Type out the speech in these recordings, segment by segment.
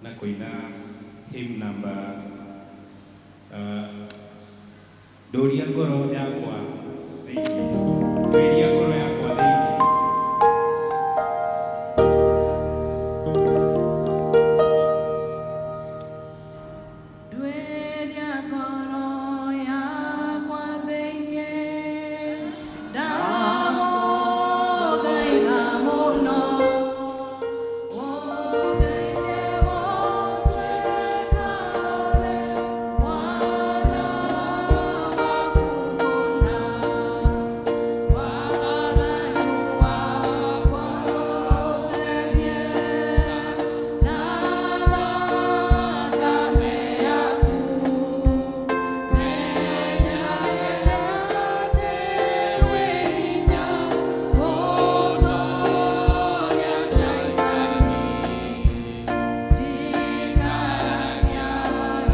Na kũina hymn number Ndũria ngoro yakwa thĩinĩ, Ndũria ngoro yakwa thĩinĩ. Nduĩria ngoro yakwa thĩinĩ, ndagũthaitha mũno, ũndeithie gũtuĩka mwana waku kũna, waganu wakwa ũtherie na thakame yaku. Menyagĩra atĩ wĩ hinya gũtooria Shaitani, njikaragia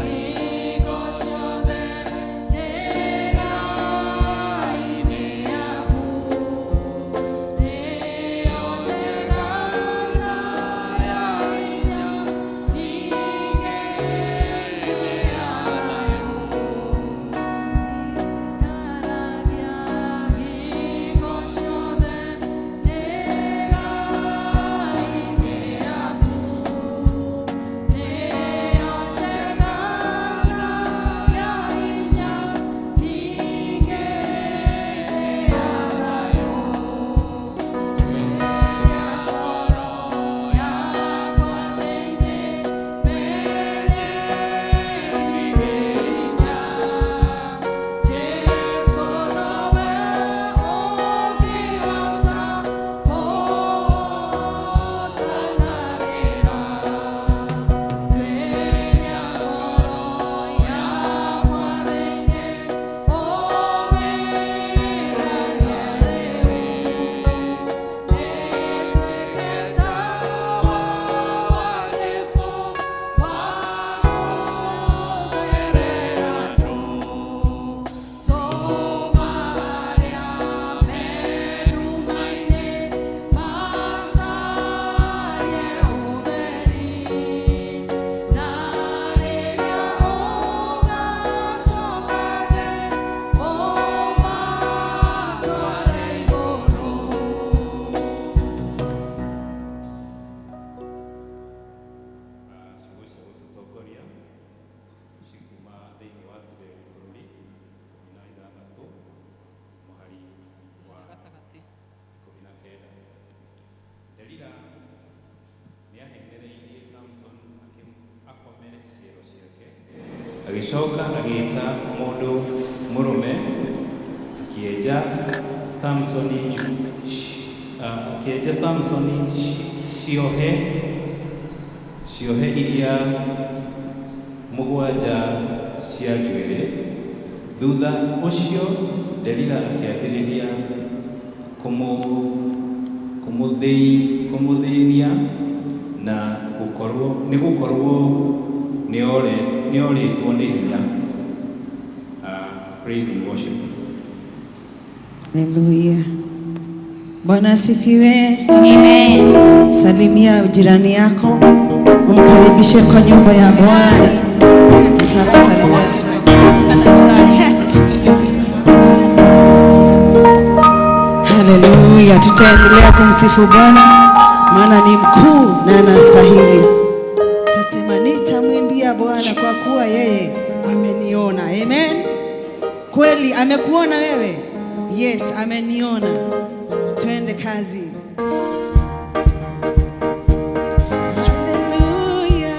hingo ciothe njĩra-inĩ yaku, nĩyo njĩra ya hinya, ningĩ nĩ ya thayũ. Njikaragia hingo ciothe njĩra-inĩ yaku, nĩyo njĩra ya hinya, ningĩ nĩ ya thayũ. Nduĩria ngoro yakwa thĩinĩ, menye wĩ hinya, Jesũ nowe ũngĩhota kũhotanagĩra. Nduĩria ngoro yakwa thĩinĩ, ũmĩtherie rĩu, ĩtuĩke tawa wa Jesũ wa gũtheria andũ. Tũma arĩa me nduma-inĩ macarie ũtheri, na rĩrĩa ũgacoka thĩ ũmatware igũrũ. Ciugo cia gũtũtongoria cikuma thĩinĩ wa Tureri bũrũri 16 mũhari wa 19. Delila nĩahenereirie Samson akomere ciero ciake, agĩcoka agĩĩta mũndũ mũrũme akĩenja Samsoni akĩenja Samsoni ciohe iria 7 cia njuĩrĩ. Thutha ũcio Delila akĩambĩrĩria kũmũthĩnia na gũkorwo nĩ gũkorwo nĩorĩtwo nĩ hinya. Praise and worship. Haleluya. Bwana asifiwe. Amen. Salimia jirani yako, umkaribishe kwa nyumba ya Bwana. Nitakusalimia. Haleluya. Tutaendelea kumsifu Bwana maana ni mkuu na anastahili. Tusema nitamwimbia Bwana kwa kuwa yeye ameniona. Amen. Kweli amekuona wewe? Yes, ameniona. Twende kazi. Haleluya.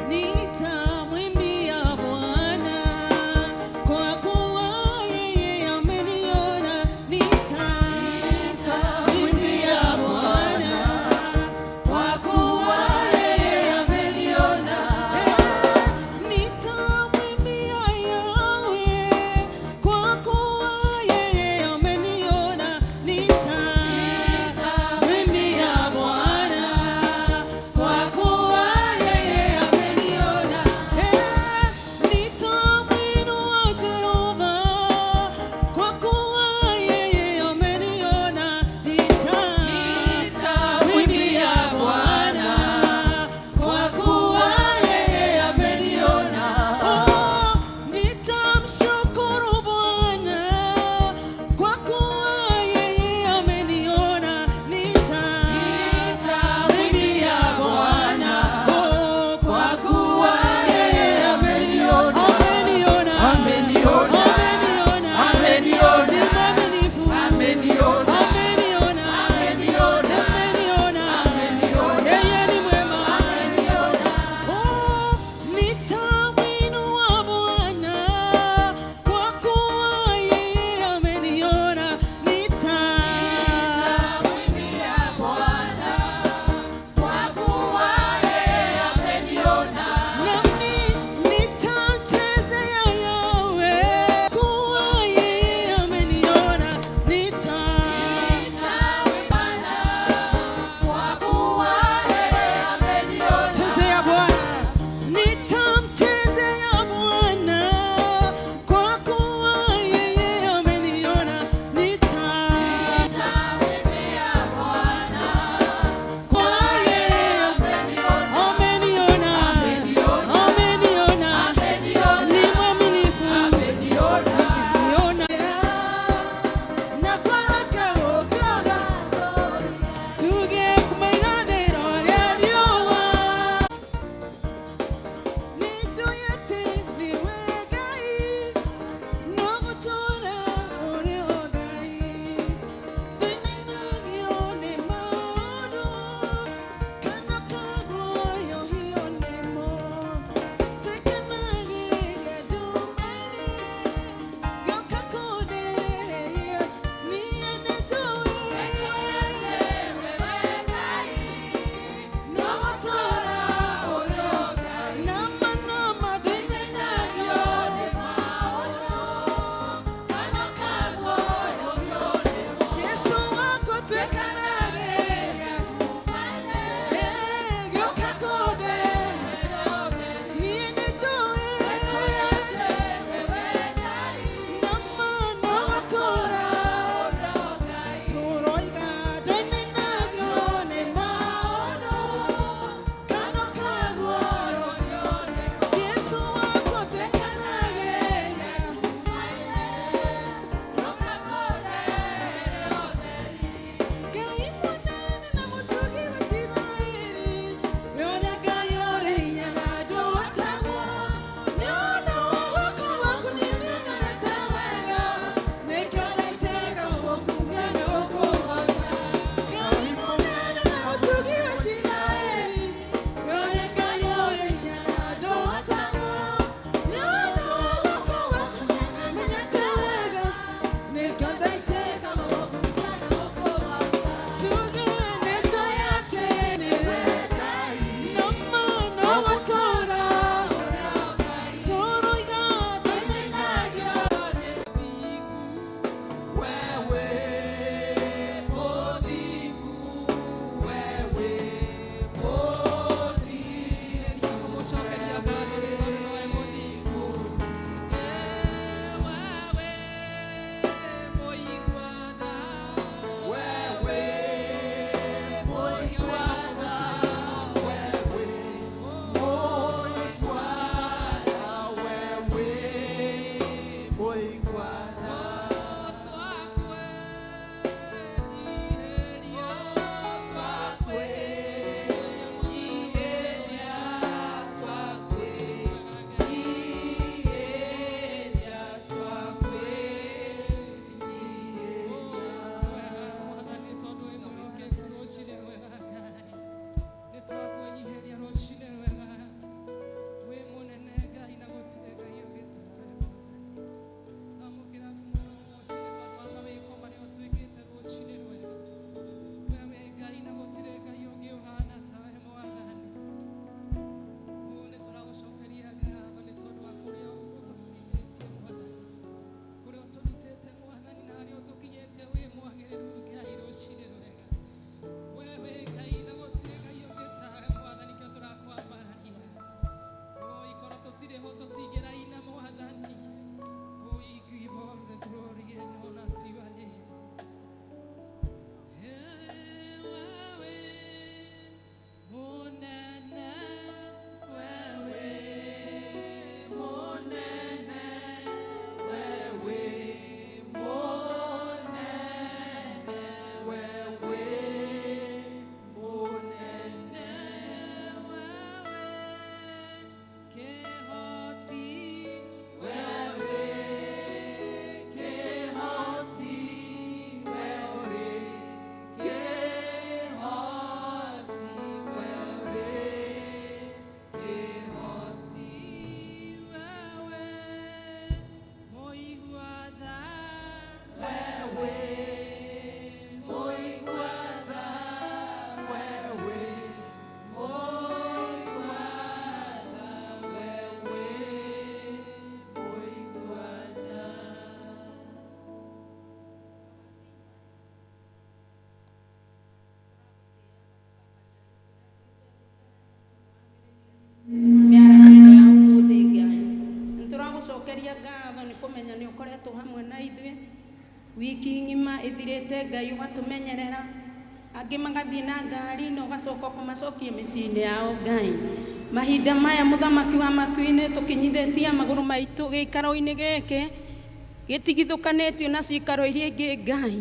Nitamwimbia Bwana kwa kuwa yeye ameniona. Nitamwimbia Bwana kwa kuwa yeye ameniona. Nitamwimbia Yahweh kwa kuwa yeye Tũragũcokeria ngatho nĩ kũmenya nĩ ũkoretwo hamwe na ithuĩ wiki ng'ima ĩthirĩte. Ngai, ũgatũmenyerera, angĩ magathiĩ na ngari na ũgacoka ũkamacokia mĩciĩ-inĩ yao. Ngai, mahinda maya, Mũthamaki wa matu-inĩ, tũkinyithĩtie magũrũ maitũ gĩikaro-inĩ gĩkĩ gĩtigithũkanĩtio na cikaro iria ingĩ. Ngai,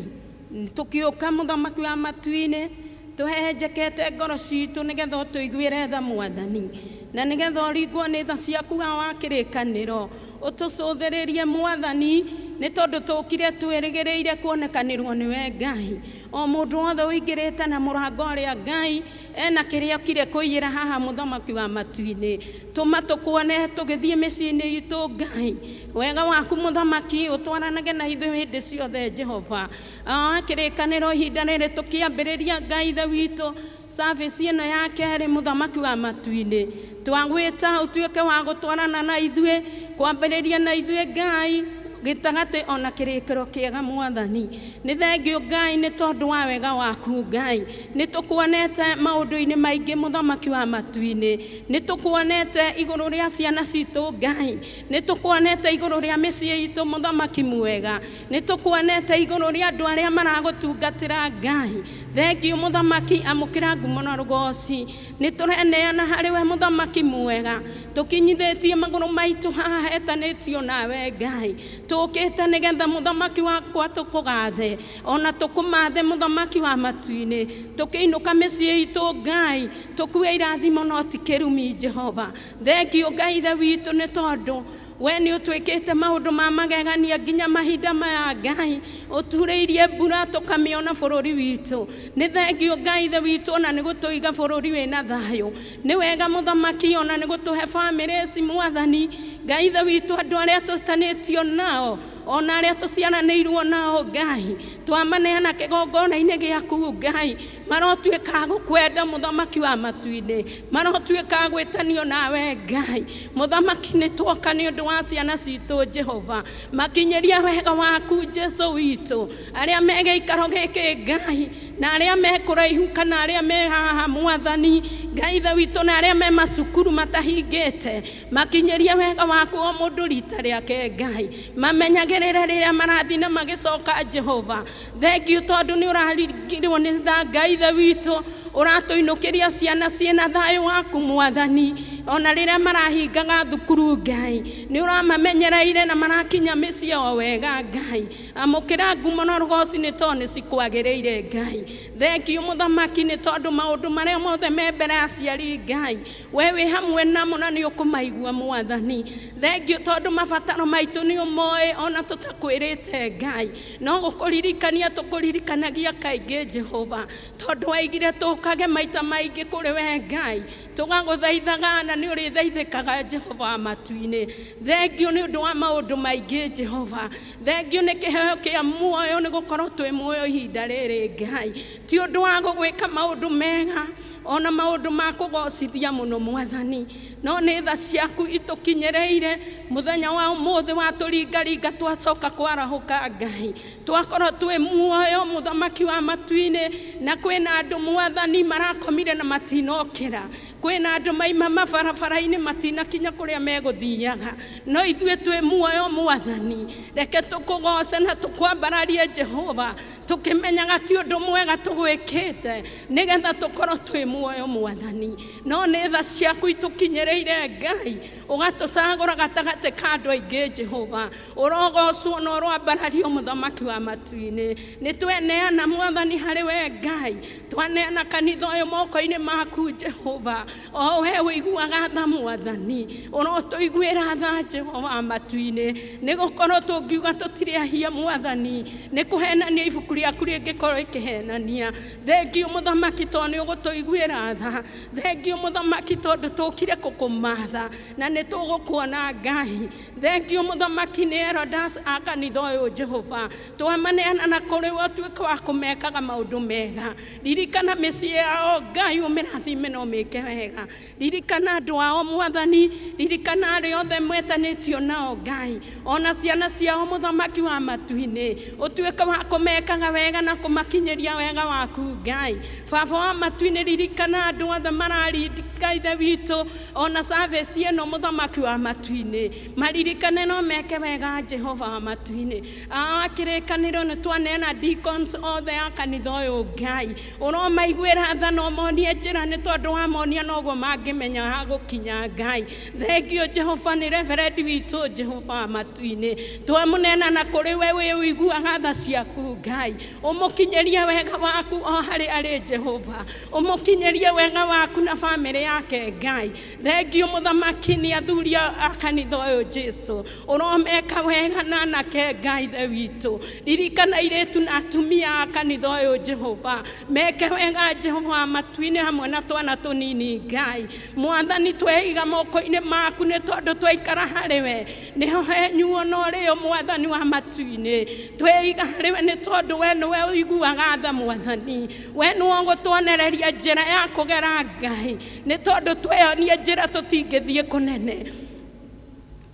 tũkĩũka, Mũthamaki wa matu-inĩ, tũhehenjekete ngoro citũ nĩgetha ũtũiguĩre tha, Mwathani, na nĩgetha ũringwo nĩ tha ciaku wa kĩrĩkanĩro, ũtũcũthĩrĩrie, Mwathani, nĩ tondũ tũkire twĩrĩgĩrĩire kuonekanĩrwo nĩwe. Ngai, o mũndũ wothe ũingĩrĩte na mũrango ũrĩa, Ngai, ena kĩrĩa okire kũiyĩra haha. Mũthamaki wa matu-inĩ, tũma tũkuone tũgĩthiĩ mĩciĩ-inĩ itũ. Ngai, wega waku, Mũthamaki, ũtwaranage na ithuĩ hĩndĩ ciothe. Jehova wa kĩrĩkanĩro, ihinda rĩrĩ tũkĩambĩrĩria, Ngai Ithe witũ, service ĩno ya kerĩ, Mũthamaki wa matu-inĩ, twagwĩta ũtuĩke wa gũtwarana na ithuĩ, kwambĩrĩria na ithuĩ, Ngai, gĩtagatĩ ona kĩrĩkĩro kĩega. Mwathani, nĩ thengio, Ngai, nĩ tondũ wa wega waku. Ngai, nĩ tũkuonete maũndũ-inĩ maingĩ. Mũthamaki wa matu-inĩ, nĩ tũkuonete igũrũ rĩa ciana citũ. Ngai, nĩ tũkuonete igũrũ rĩa mĩciĩ itũ. Mũthamaki mwega, nĩ tũkuonete igũrũ rĩa andũ arĩa maragũtungatĩra. Ngai, thengio. Mũthamaki, amũkĩra ngumo na rũgoci. Nĩ tũreneana harĩ we, Mũthamaki mwega. Tũkinyithĩtie magũrũ maitũ haha hetanĩtio nawe. Ngai, tũkĩte nĩgetha, Mũthamaki wakwa, tũkũgathe ona tũkũmathe. Mũthamaki wa matu-inĩ, tũkĩinũka mĩciĩ itũ, Ngai, tũkue irathimo no ti kĩrumi. Jehova, thengio. Ngai Ithe witũ, nĩ tondũ we nĩ ũtwĩkĩte maũndũ ma magegania nginya mahinda maya. Ngai, ũturĩirie mbura tũkamĩona bũrũri witũ. Nĩ thengio, Ngai Ithe witũ, ona nĩ gũtũiga bũrũri wĩna thayũ. Nĩ wega, Mũthamaki, ona nĩ gũtũhe bamĩrĩ ici. Mwathani Ngai Ithe witũ, andũ arĩa tũcitanĩtio nao ona arĩa tũciaranĩirwo nao, Ngai, twamaneana kĩgongona-inĩ gĩaku. Ngai, marotuĩka a gũkwenda. Mũthamaki wa matu-inĩ, marotuĩka a gwĩtanio nawe. Ngai Mũthamaki, nĩ twoka nĩ ũndũ wa ciana citũ. Jehova, makinyĩria wega waku. Jesu witũ, arĩa me gĩikaro gĩkĩ, Ngai, na arĩa me kũraihu kana arĩa me haha, Mwathani Ngai Ithe witũ, na arĩa me macukuru matahingĩte, makinyĩrie wega waku o mũndũ rita rĩake. Ngai, mamenyagĩrĩre rĩrĩa marathiĩ na magĩcoka. Jehova, thengio tondũ nĩ ũraringirwo nĩ tha. Ngai Ithe witũ, ũratũinũkĩria ciana ciĩna thayũ waku. Mwathani, ona rĩrĩa marahingaga thukuru, Ngai, nĩ ũramamenyereire na marakinya mĩciĩ o wega. Ngai, amũkĩra ngumo na rũgoci nĩ tondũ nĩ cikwagĩrĩire. Ngai, thengio. Mũthamaki, nĩ tondũ maũndũ marĩa mothe me mbere ya aciari, Ngai, we wĩ hamwe namo na nĩ ũkũmaigua. Mwathani, thengio tondũ mabataro maitũ nĩ ũmoĩ ona tũtakwĩrĩte. Ngai, no gũkũririkania tũkũririkanagia kaingĩ, Jehova, tondũ waigire tũkage maita maingĩ kũrĩ we. Ngai, tũgagũthaithaga na nĩ ũrĩthaithĩkaga. Jehova wa matu-inĩ, thengio nĩ ũndũ wa maũndũ maingĩ. Jehova, thengio nĩ kĩheo kĩa muoyo, nĩ gũkorwo twĩ muoyo ihinda rĩrĩ. Ngai, ti ũndũ wa gũgwĩka maũndũ mega ona maũndũ ma kũgocithia mũno, Mwathani, no nĩ tha ciaku itũkinyĩrĩire mũthenya wa ũmũthĩ. Watũringaringa twacoka kwarahũka, Ngai, twakorwo twĩ muoyo. Mũthamaki wa matu-inĩ, na kwĩna andũ, Mwathani, marakomire na matinokĩra, kwĩna andũ maima mabarabara-inĩ matinakinya kũrĩa megũthiaga, no ithuĩ twĩ muoyo. Mwathani, reke tũkũgoce na tũkwambararie, Jehova, tũkĩmenyaga ti ũndũ mwega tũgwĩkĩte nĩgetha tũkorwo twĩ muoyo, Mwathani, no nĩ tha ciaku itũkinyĩrĩire. Ngai, ũgatũcagũra gatagatĩ ka andũ aingĩ. Jehova, ũrogocwo na ũroambarario. Mũthamaki wa matu-inĩ, nĩ tweneana, Mwathani, harĩ we. Ngai, twaneana kanitha ũyũ moko-inĩ maku. Jehova, o we ũiguaga tha, Mwathani, ũrotũiguĩra tha. Jehova wa matu-inĩ, nĩ gũkorwo tũngiuga tũtirĩ ahia, Mwathani, nĩ kũhenania ibuku rĩaku rĩngĩkorwo ĩkĩhenania. Thengio, Mũthamaki, tondũ nĩ ũgũtũiguĩra tha. Thengio, Mũthamaki, tondũ tũkire kũkũmatha na nĩ tũgũkuona. Ngai, thengio. Mũthamaki, nĩ elders a kanitha ũyũ, Jehova, twamaneana na kũrĩ we, ũtuĩke wa kũmekaga maũndũ mega. Ririkana mĩciĩ yao, Ngai, ũmĩrathime na ũmĩke wega. wega. Ririkana andũ ao Mwathani, ririkana arĩa othe metanĩtio nao Ngai, ona ciana ciao Mũthamaki wa matu-inĩ, ũtuĩke wa kũmekaga wega na kũmakinyĩria wega waku Ngai. Baba wa matu-inĩ, ririkana andũ othe mararindika Ithe witũ, ona service ĩno Mũthamaki wa matu-inĩ, maririkane no meke wega Jehova wa matu-inĩ. Awa kĩrĩkanĩro nĩ twaneana deacons othe a kanitha ũyũ Ngai, ũromaiguĩra tha na ũmonie njĩra, nĩ tondũ wamonia noguo mangĩmenya ha gũkinya Ngai. Thengio Jehova nĩ reverendi witũ Jehova wa matu-inĩ, twamũneana na kũrĩ we wĩ ũiguaga tha ciaku Ngai, ũmũkinyĩrie wega waku o harĩ arĩ Jehova, ũmũkinyĩrie wega waku na bamĩrĩ yake Ngai. Thengio Mũthamaki nĩ athuri a kanitha ũyũ Jesu, ũromeka wega na anake Ngai Ithe witũ. Ririkana airĩtu na atumia a kanitha ũyũ Jehova, meke wega Jehova wa matu-inĩ hamwe na twana tũnini Ngai. Mwathani tweiga moko-inĩ maku nĩ tondũ twaikara harĩ we nĩho henyuo na ũrĩo Mwathani wa matu-inĩ. Tweiga harĩ we nĩ tondũ we nĩwe ũiguaga tha Mwathani, we nĩwe ũgũtuonereria njĩra ya kũgera Ngai, nĩ tondũ tweyonia njĩra tũtingĩthiĩ kũnene.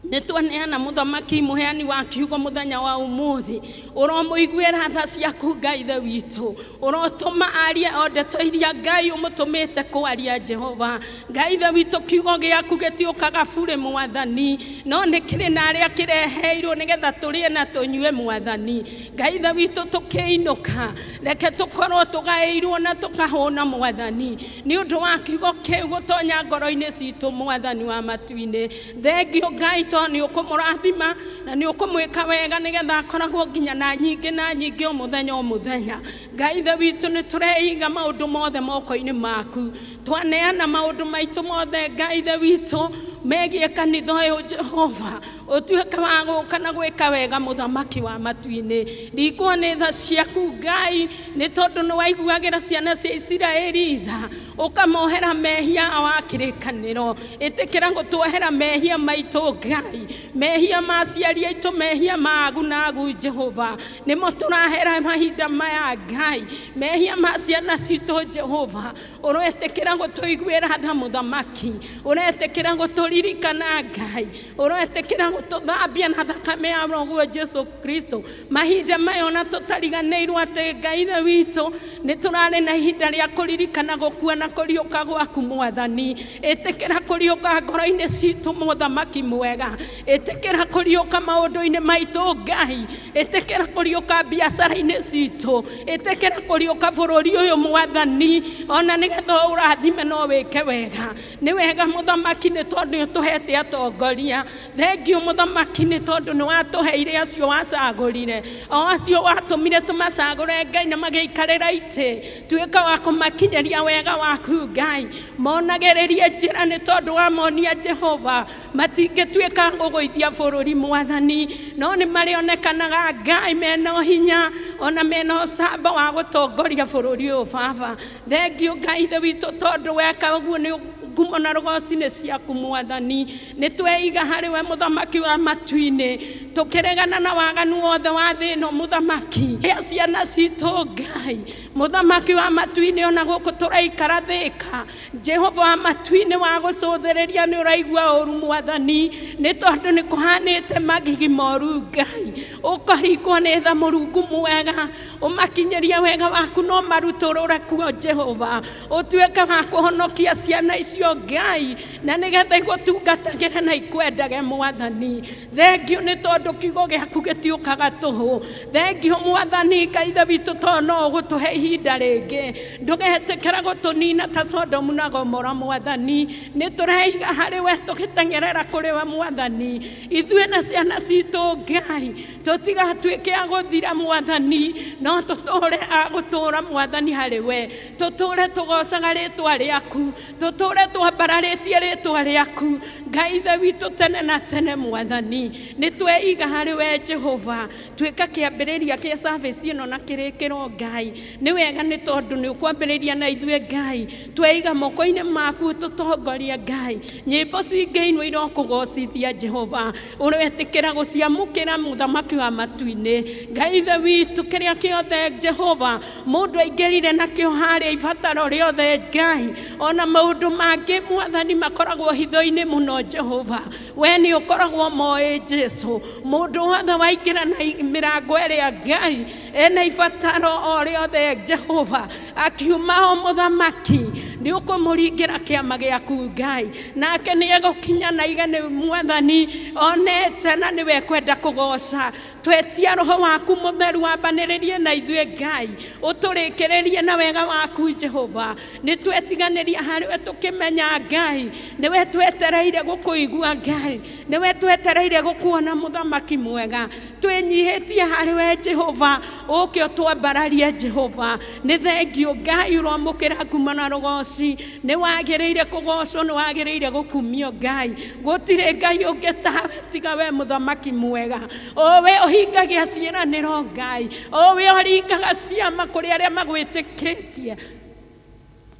Nĩ twaneana Mũthamaki mũheani wa kiugo mũthenya wa ũmũthĩ, ũromũiguĩra tha ciaku Ngai Ithe witũ, ũrotũma arie o ndeto iria Ngai ũmũtũmĩte kwaria Jehova. Ngai Ithe witũ, kiugo gĩaku gĩtiũkaga burĩ Mwathani, no nĩ kĩrĩ na arĩa kĩreheirwo nĩgetha tũrĩe na tũnyue Mwathani. Ngai Ithe witũ, tũkĩinũka reke tũkorwo tũgaĩirwo na tũkahũna Mwathani, nĩ ũndũ wa kiugo kĩu gũtonya ngoro-inĩ citũ Mwathani wa matu-inĩ. Thengio Ngai tondũ nĩ ũkũmũrathima na nĩ ũkũmwĩka wega nĩgetha akoragwo nginya na nyingĩ na nyingĩ o mũthenya o mũthenya. Ngai Ithe witũ, nĩ tũreiga maũndũ mothe moko-inĩ maku, twaneana maũndũ maitũ mothe Ngai Ithe witũ megiĩ kanitha ũyũ Jehova, ũtuĩke wa gũka na gwĩka wega Mũthamaki wa matu-inĩ. Ringwo nĩ tha ciaku Ngai, nĩ tondũ nĩ waiguagĩra ciana cia Isiraeli tha, ũkamohera mehia wa kĩrĩkanĩro. Ĩtĩkĩra gũtuohera mehia maitũ Ngai, mehia ma aciari aitũ, mehia ma agu na agu Jehova, nĩmo tũrahera mahinda maya Ngai, mehia ma ciana citũ Jehova, ũretĩkĩra gũtũiguĩra tha Mũthamaki, ũretĩkĩra gũtũririkana Ngai, ũretĩkĩra gũtũthambia na thakame ya Mũrũguo Jesu Kristo. Mahinda maya ona tũtariganĩirwo atĩ Ngai Ithe witũ nĩ tũrarĩ na ihinda rĩa kũririkana gũkua na kũriũka gwaku Mwathani. Ĩtĩkĩra kũriũka ngoro-inĩ citũ Mũthamaki mwega, ĩtĩkĩra kũriũka maũndũ-inĩ maitũ Ngai, ĩtĩkĩra kũriũka biacara-inĩ citũ, ĩtĩkĩra kũriũka bũrũri ũyũ Mwathani, ona nĩgetha ũrathime no wĩke wega. Nĩ wega Mũthamaki nĩ tondũ nĩ ũtũhete atongoria. Thengio Mũthamaki nĩ tondũ nĩ watũheire acio wacagũrire, o acio watũmire tũmacagũre Ngai na magĩikarĩra itĩ. Tuĩka wa kũmakinyĩria wega waku Ngai, monagĩrĩrie njĩra nĩ tondũ wamonia Jehova matingĩtuĩka gũgũithia bũrũri Mwathani, no nĩ marĩonekanaga Ngai mena hinya ona mena ũcamba wa gũtongoria bũrũri ũyũ Baba. Thengio Ngai Ithe witũ tondũ weka ũguo nĩ ngumo na rũgoci nĩ ciaku Mwathani. Nĩ tweiga harĩ we Mũthamaki wa matu-inĩ, tũkĩregana na waganu wothe wa thĩ ĩno Mũthamaki. Ĩa ciana citũ Ngai Mũthamaki wa matu-inĩ, ona gũkũ tũraikara thĩka Jehova wa matu-inĩ wa gũcũthĩrĩria nĩ ũraigua ũru Mwathani, nĩ tondũ nĩ kũhanĩte magigi moru Ngai. Ũkaringwo nĩ tha Mũrungu mwega, ũmakinyĩrie wega waku no marutũrũre kuo Jehova, ũtuĩke wa kũhonokia ciana icio Ngai, na nĩgetha igũtungatagĩre na ikwendage Mwathani. Thengio nĩ tondũ kiugo gĩaku gĩtiũkaga tũhũ. Thengio Mwathani Ngai Ithe witũ tondũ no ũgũtũhe ihinda rĩngĩ, ndũgetĩkĩra gũtũnina ta Sodomu na Gomora Mwathani. Nĩ tũreiga harĩ we tũgĩteng'erera kũrĩ we Mwathani, ithuĩ na ciana citũ Ngai tũtigatuĩke a gũthira Mwathani, no tũtũre a gũtũra Mwathani harĩ we, tũtũre tũgocaga rĩtwa rĩaku, tũtũre twambararĩtie rĩtwa rĩaku Ngai Ithe witũ tene na tene Mwathani. Nĩ tweiga harĩ we Jehova, tuĩka kĩambĩrĩria kĩa service ĩno na kĩrĩkĩro Ngai. Nĩ wega nĩ tondũ nĩ ũkwambĩrĩria na ithuĩ Ngai, tweiga moko-inĩ maku tũtongorie Ngai. Nyĩmbo cingĩinwo irokũgocithia Jehova, ũretĩkĩra gũciamũkĩra Mũthamaki wa matu-inĩ. Ngai Ithe witũ, kĩrĩa kĩothe Jehova mũndũ aingĩrire nakĩo harĩa ibataro rĩothe Ngai, ona maũndũ mangĩ Angĩ Mwathani makoragwo hitho-inĩ mũno Jehova, we nĩ ũkoragwo moĩ Jesu. Mũndũ wothe waingĩra na mĩrango ĩrĩa Ngai ena ibataro o rĩothe Jehova, akiuma o mũthamaki nĩ ũkũmũringĩra kĩama gĩaku Ngai, nake nĩ egũkinya na ige nĩ Mwathani onete na nĩwe ekwenda kũgoca. Twetia roho waku mũtheru wambanĩrĩrie na ithuĩ Ngai, ũtũrĩkĩrĩrie na wega waku Jehova. Nĩ twetiganĩria harĩwe tũkĩmenya Ngai nĩwe twetereire gũkũigua Ngai, nĩwe twetereire gũkuona mũthamaki mwega. Twĩnyihĩtie harĩwe Jehova, ũke ũtwambararie Jehova. Nĩ thengio Ngai ũroamũkĩra ngumo na rũgoci, nĩ wagĩrĩire kũgocwo, nĩ wagĩrĩire gũkumio Ngai. Gũtirĩ Ngai ũngĩ tawe tiga we mũthamaki mwega, o we ũhingagia ciĩranĩro Ngai, o we ũringaga ciama kũrĩ arĩa magwĩtĩkĩtie.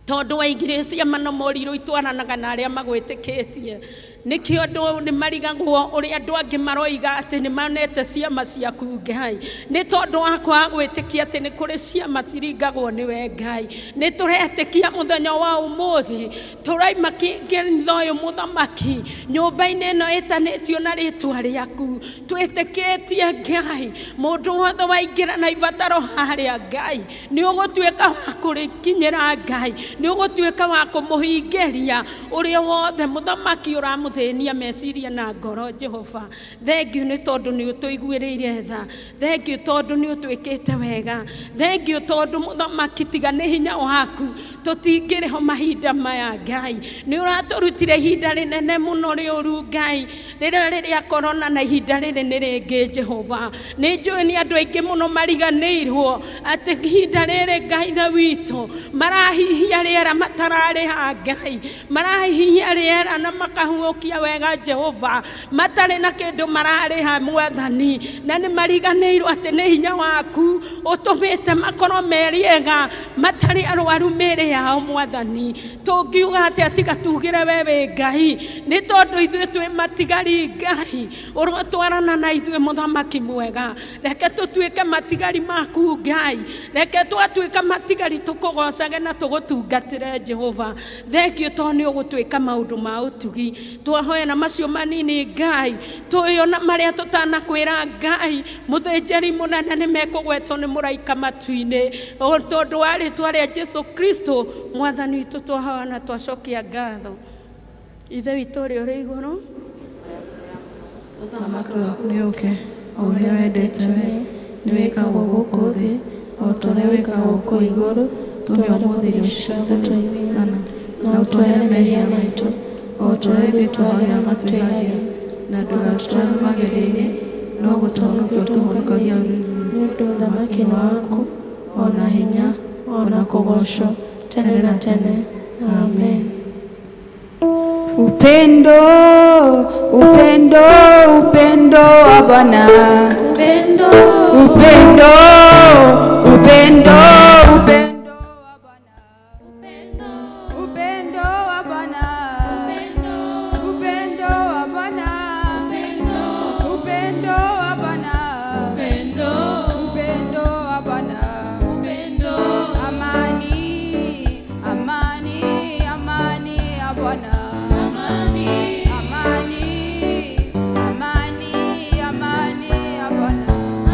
Tondũ waigire ciama no morirũ itwaranaga na arĩa magwĩtĩkĩtie. Nĩkĩo andũ nĩ marigagwo ũrĩa andũ angĩ maroiga atĩ nĩ monete ciama ciaku Ngai, nĩ tondũ wa kwaga gwĩtĩkia atĩ nĩ kũrĩ ciama ciringagwo nĩwe Ngai. Nĩ tũretĩkia mũthenya wa ũmũthĩ tũraima kanitha ũyũ mũthamaki, nyũmba-inĩ ĩno ĩtanĩtio na rĩtwa rĩaku, twĩtĩkĩtie Ngai mũndũ wothe waingĩra na ibataro harĩa Ngai nĩ ũgũtuĩka wa kũrĩkinyĩra Ngai, nĩ ũgũtuĩka wa kũmũhingĩria ũrĩa wothe mũthamaki ũramũthĩnia meciria na ngoro Jehova. Thengiũ nĩ tondũ nĩ ũtũiguĩrĩire tha, thengiũ tondũ nĩ ũtwĩkĩte wega, thengiũ tondũ mũthamaki tiga nĩ hinya waku tũtingĩrĩ ho mahinda maya Ngai. Nĩ ũratũrutire ihinda rĩnene mũno rĩũru Ngai, rĩrĩa rĩrĩa korona na ihinda rĩrĩ nĩ rĩngĩ Jehova. Nĩ njũĩ nĩ andũ aingĩ mũno mariganĩirwo atĩ ihinda rĩrĩ Ngai Ithe witũ marahihia rĩera matararĩha Ngai, marahihia rĩera na makahuũkia wega Jehova, matarĩ na kĩndũ mararĩha Mwathani, na nĩ mariganĩirwo atĩ nĩ hinya waku ũtũmĩte makorwo me rĩega, matarĩ arwaru mĩĩrĩ yao Mwathani. Tũngiuga atĩa tiga tugĩre we wĩ Ngai, nĩ tondũ ithuĩ twĩ matigari Ngai, ũrotwarana na ithuĩ mũthamaki mwega. Reke tũtuĩke matigari maku Ngai, reke twatuĩka matigari tũkũgocage na tũgũtungatĩre Jehova. Thengio tondũ nĩ ũgũtwĩka maũndũ ma ũtugi. Twahoya na macio manini Ngai, tũyona marĩa tũtanakwĩra Ngai, mũthĩnjĩri mũnene nĩ mekũgwetwo nĩ mũraika matu-inĩ, o tondũ wa rĩtwa rĩa Jesu Kristo Mwathani witũ twahoya na twacokia ngatho. Ithe witũ ũrĩa ũrĩ igũrũ, Ũthamaki waku nĩ ũũke, o ũrĩa wendete we nĩ wĩkagwo gũkũ thĩ o ta ũrĩa wĩkagwo kũu igũrũ. Tũhe ũmũthĩ irio cia gũtũigana, na ũtuohere mehia maitũ o ta ũrĩa ithuĩ tuohagĩra matwĩhagia, na ndũgatũtware magerio-inĩ, no gũtũhonokia ũtũhonokagia Nĩ ũndũ ũthamaki nĩ waku, o na hinya, o na kũgoocwo tene na tene. Amen. Upendo, upendo, upendo wa Bwana. Upendo, Upendo, upendo, upendo wa Bwana. upendo, Upendo wa Bwana. upendo, Upendo wa Bwana. upendo, Upendo wa Bwana. upendo, Upendo wa Bwana. upendo, Amani, amani, amani ya Bwana. amani, Amani, amani, amani ya Bwana.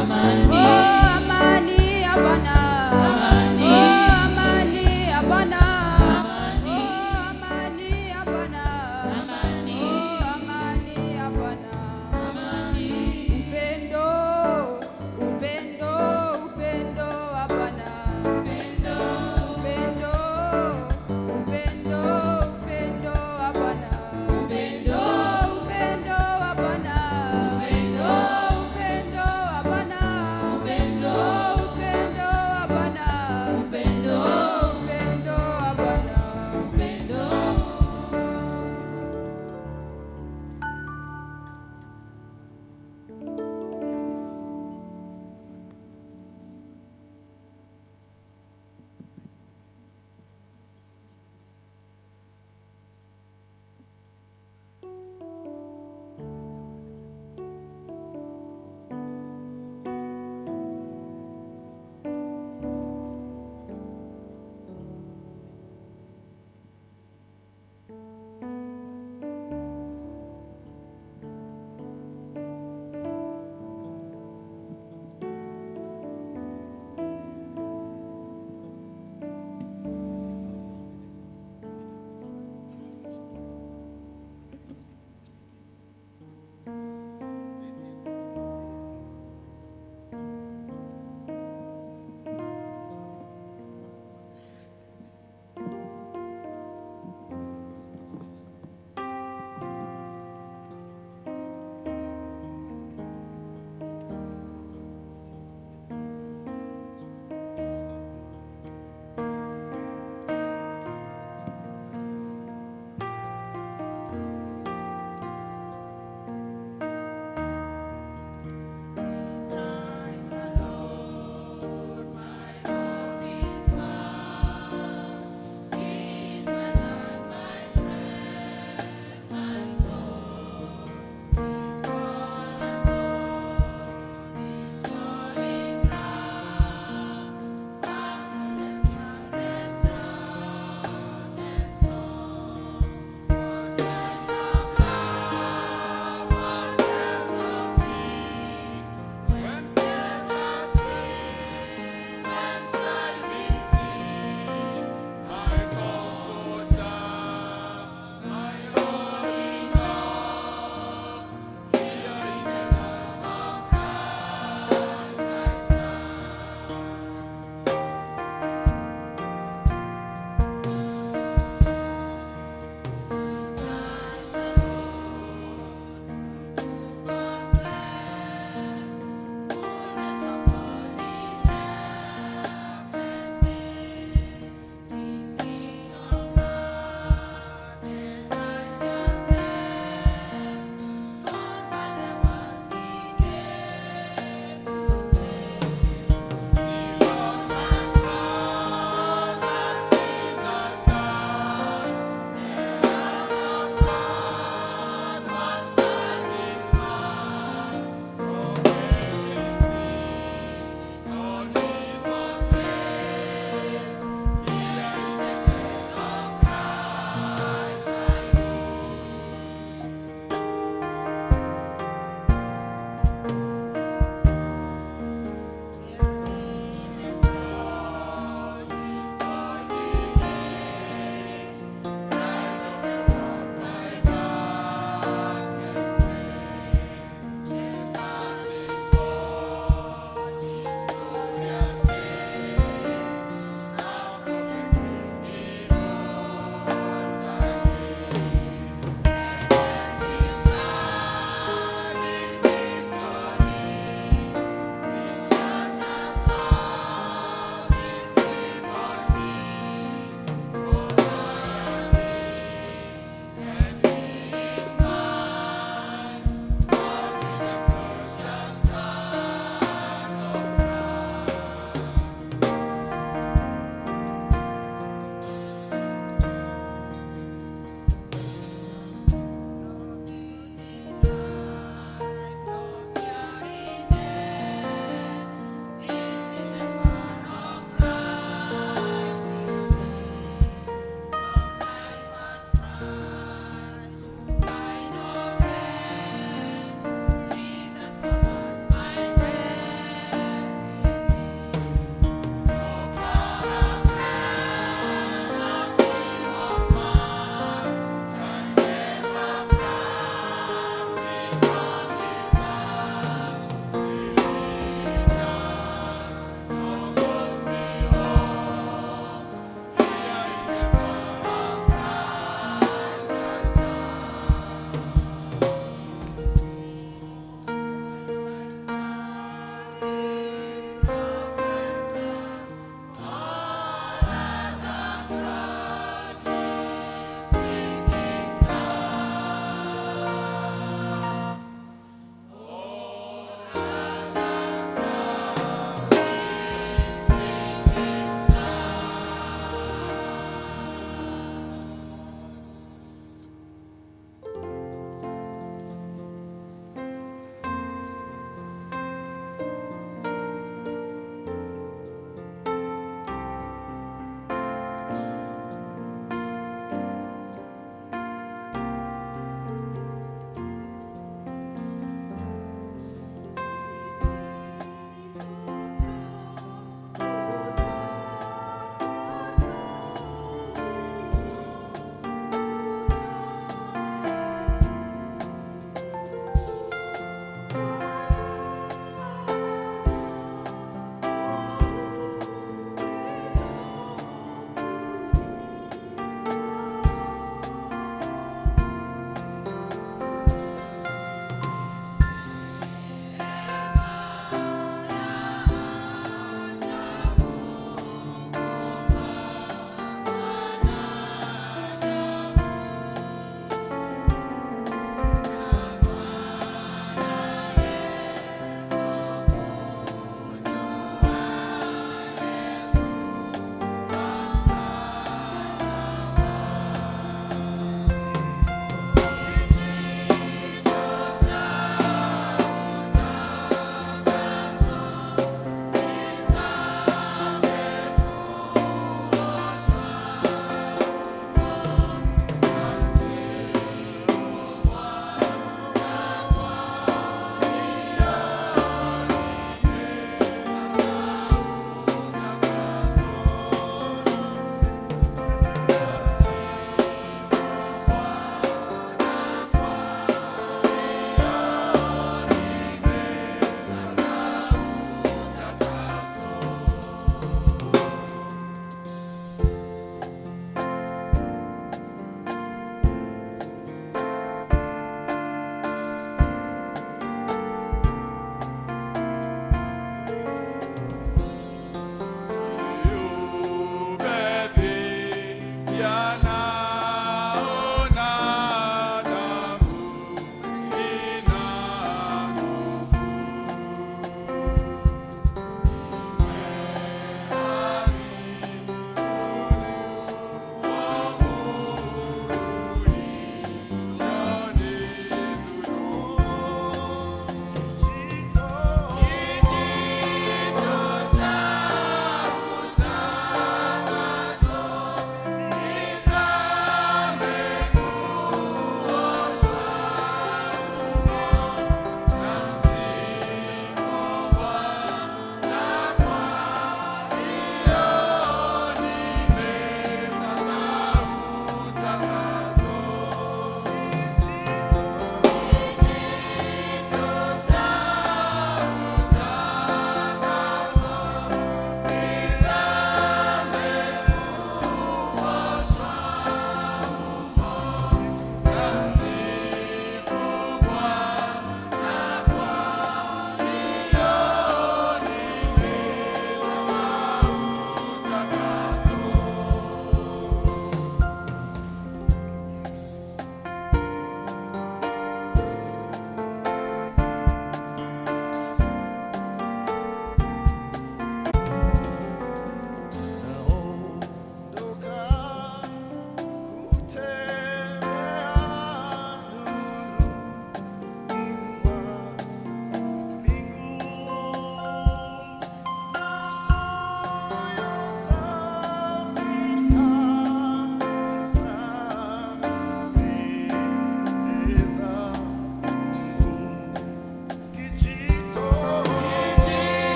amani, Oh, amani ya Bwana. Amani. Oh,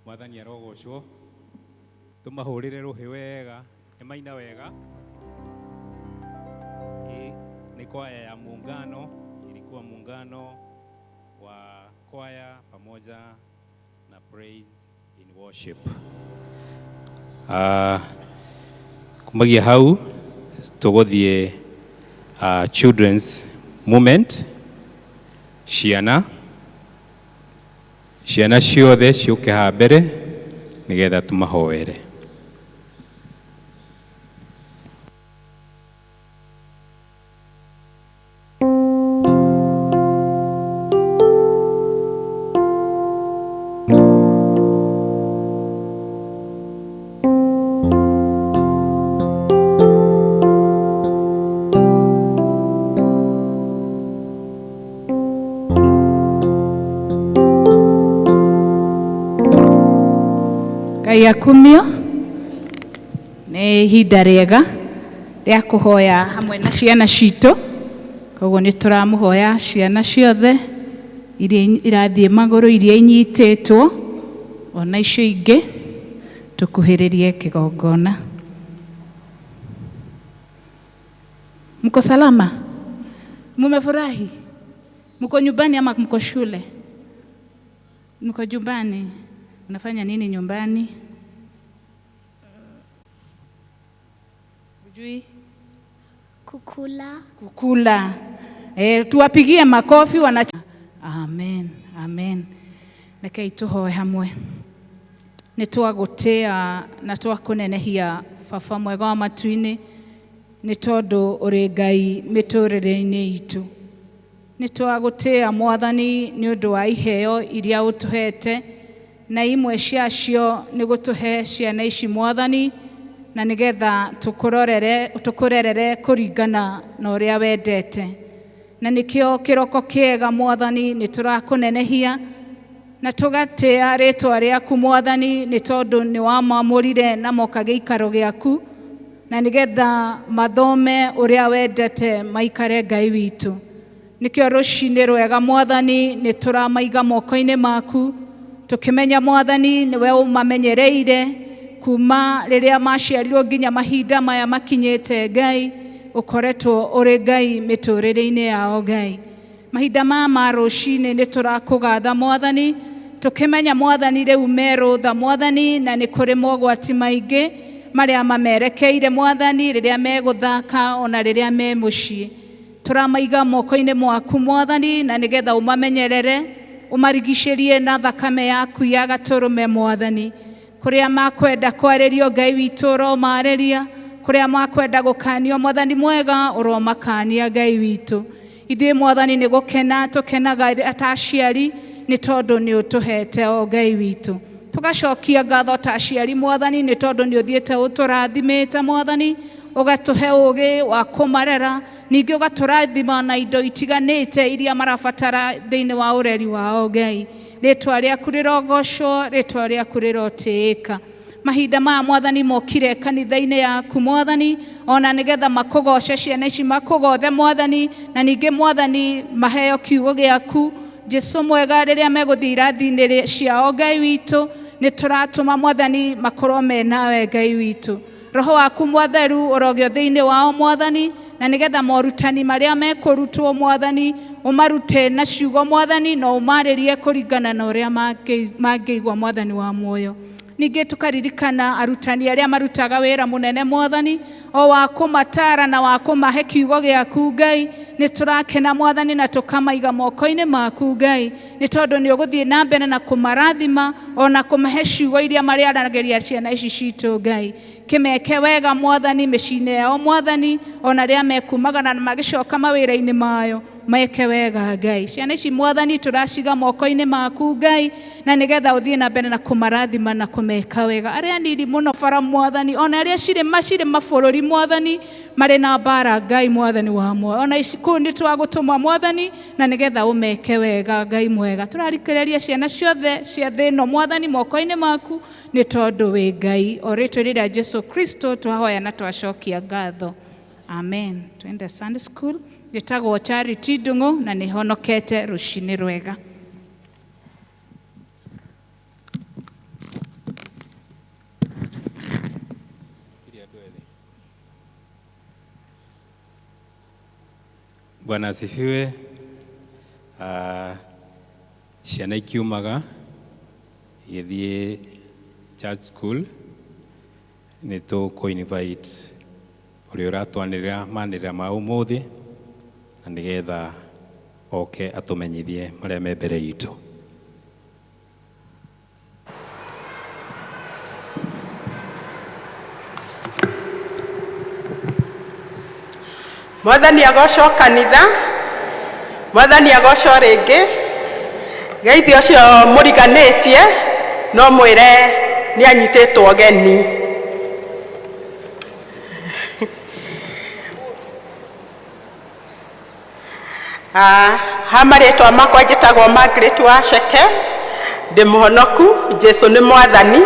Mwathani arogocwo. Tũmahũrĩre rũhĩ wega, nĩ maina wega. Hii ni kwaya ya muungano, ilikuwa muungano wa kwaya pamoja na praise in worship. Kumagia hau tũgũthiĩ children's moment, ciana ciana ciothe ciũke haha mbere nĩgetha tũmahoere. Ngai akumio. Nĩ ihinda rĩega rĩa kũhoya hamwe na ciana citũ, koguo nĩ tũramũhoya ciana ciothe iria irathiĩ magũrũ, iria inyitĩtwo, ona icio ingĩ, tũkuhĩrĩrie kĩgongona. Mko salama? Mumefurahi? Mko nyumbani ama mko shule? Mko nyumbani. Unafanya nini nyumbani? Hujui? Kukula. Kukula. Tuwapigie makofi wana. Amen. Amen. Rekei tuhoe hamwe. Nĩ twagũtĩa na twakũnenehia baba mwega wa matu-inĩ, nĩ tondũ ũrĩ Ngai mĩtũrĩre-inĩ itũ. Nĩ twagũtĩa Mwathani nĩ ũndũ wa iheo iria ũtũhete, na imwe ciacio nĩ gũtũhe ciana ici Mwathani, na nĩgetha tũkũrerere kũringana na ũrĩa wendete. Na nĩkĩo kĩroko kĩega Mwathani nĩ tũrakũnenehia na tũgatĩa rĩtwa rĩaku Mwathani, nĩ tondũ nĩ wamamũrire na moka gĩikaro gĩaku, na nĩgetha mathome ũrĩa wendete maikare Ngai witũ. Nĩkĩo rũcinĩ rwega Mwathani nĩ tũramaiga moko-inĩ maku, tũkĩmenya Mwathani nĩwe ũmamenyereire kuma rĩrĩa maciarirwo nginya mahinda maya makinyĩte. Ngai ũkoretwo ũrĩ Ngai mĩtũrĩre-inĩ yao. Ngai, mahinda maya ma rũcinĩ nĩ tũrakũgatha Mwathani, tũkĩmenya Mwathani rĩu merũtha Mwathani, na nĩ kũrĩ mogwati maingĩ marĩa mamerekeire Mwathani rĩrĩa megũthaka ona rĩrĩa me mũciĩ. Tũramaiga moko-inĩ mwaku Mwathani, na nĩgetha ũmamenyerere, ũmarigicĩrie na thakame yaku ya gatũrũme Mwathani. Kũrĩa makwenda kwarĩrio Ngai witũ ũromarĩria, kũrĩa makwenda gũkanio Mwathani mwega ũromakania Ngai witũ. Ithuĩ Mwathani nĩ gũkena tũkenaga ta aciari, nĩ tondũ nĩ ũtũhete o Ngai witũ. Tũgacokia ngatho ta aciari Mwathani, nĩ tondũ nĩ ũthiĩte ũtũrathimĩte Mwathani, ũgatũhe ũgĩ wa kũmarera, ningĩ ũgatũrathima na indo itiganĩte iria marabatara thĩinĩ wa ũreri wao Ngai. Rĩtwa rĩaku rĩrogocwo, rĩtwa rĩaku rĩrotĩĩka. Mahinda maya Mwathani mokire kanitha-inĩ yaku Mwathani, ona nĩgetha makũgoce ciana ici makũgothe Mwathani, na ningĩ Mwathani maheo kiugo gĩaku Jesu mwega rĩrĩa megũthiĩ irathi-inĩ ciao Ngai witũ. Nĩ tũratũma Mwathani makorwo me nawe Ngai witũ. Roho waku mwatheru ũrogio thĩinĩ wao Mwathani, na nĩgetha morutani marĩa mekũrutwo Mwathani ũmarute na ciugo Mwathani, na ũmarĩrie kũringana na ũrĩa mangĩigua Mwathani wa muoyo. Ningĩ tũkaririkana arutani arĩa marutaga wĩra mũnene Mwathani, o wa kũmatara na wa kũmahe kiugo gĩaku Ngai. Nĩ tũrakena Mwathani na tũkamaiga moko-inĩ maku Ngai, nĩ tondũ nĩ ũgũthiĩ na mbere na kũmarathima ona kũmahe ciugo iria marĩaragĩria ciana ici citũ Ngai. Kĩmeke wega Mwathani mĩciĩ-inĩ yao Mwathani, ona rĩrĩa mekumagara na magĩcoka mawĩra-inĩ mayo meke wega Ngai. Ciana ici Mwathani tũraciga moko-inĩ maku Ngai, na nĩgetha ũthiĩ na mbere na kũmarathima na kũmeka wega. Arĩa anini mũno bara Mwathani, ona arĩa cirĩ mabũrũri Mwathani marĩ na mbara Ngai Mwathani wa muoyo, ona ici kũu nĩ twagũtũma Mwathani, na nĩgetha ũmeke wega Ngai mwega. Tũrarikĩrĩria ciana ciothe cia thĩ ĩno Mwathani moko-inĩ maku, nĩ tondũ wĩ Ngai. O rĩtwa rĩrĩa Jesu Kristo twahoya na twacokia ngatho, amen. Twende Sunday school. Njĩtagwo Charity Ndung'u na nĩ honokete rũcinĩ rwega. Bwana asifiwe. Ciana ikiumaga igĩthiĩ church school, nĩ tũkũ invite ũrĩa ũratwanĩrĩra manĩrĩra ma ũmũthĩ na nĩgetha oke atũmenyithie marĩa me mbere itũ. Mwathani agocwo kanitha, Mwathani agocwo rĩngĩ. Geithi ũcio mũriganĩtie no mwĩre nĩ anyitĩtwo ũgeni. Ha marĩtwa makwa njĩtagwo Margaret Waceke, ndĩ mũhonoku, Jesu nĩ Mwathani,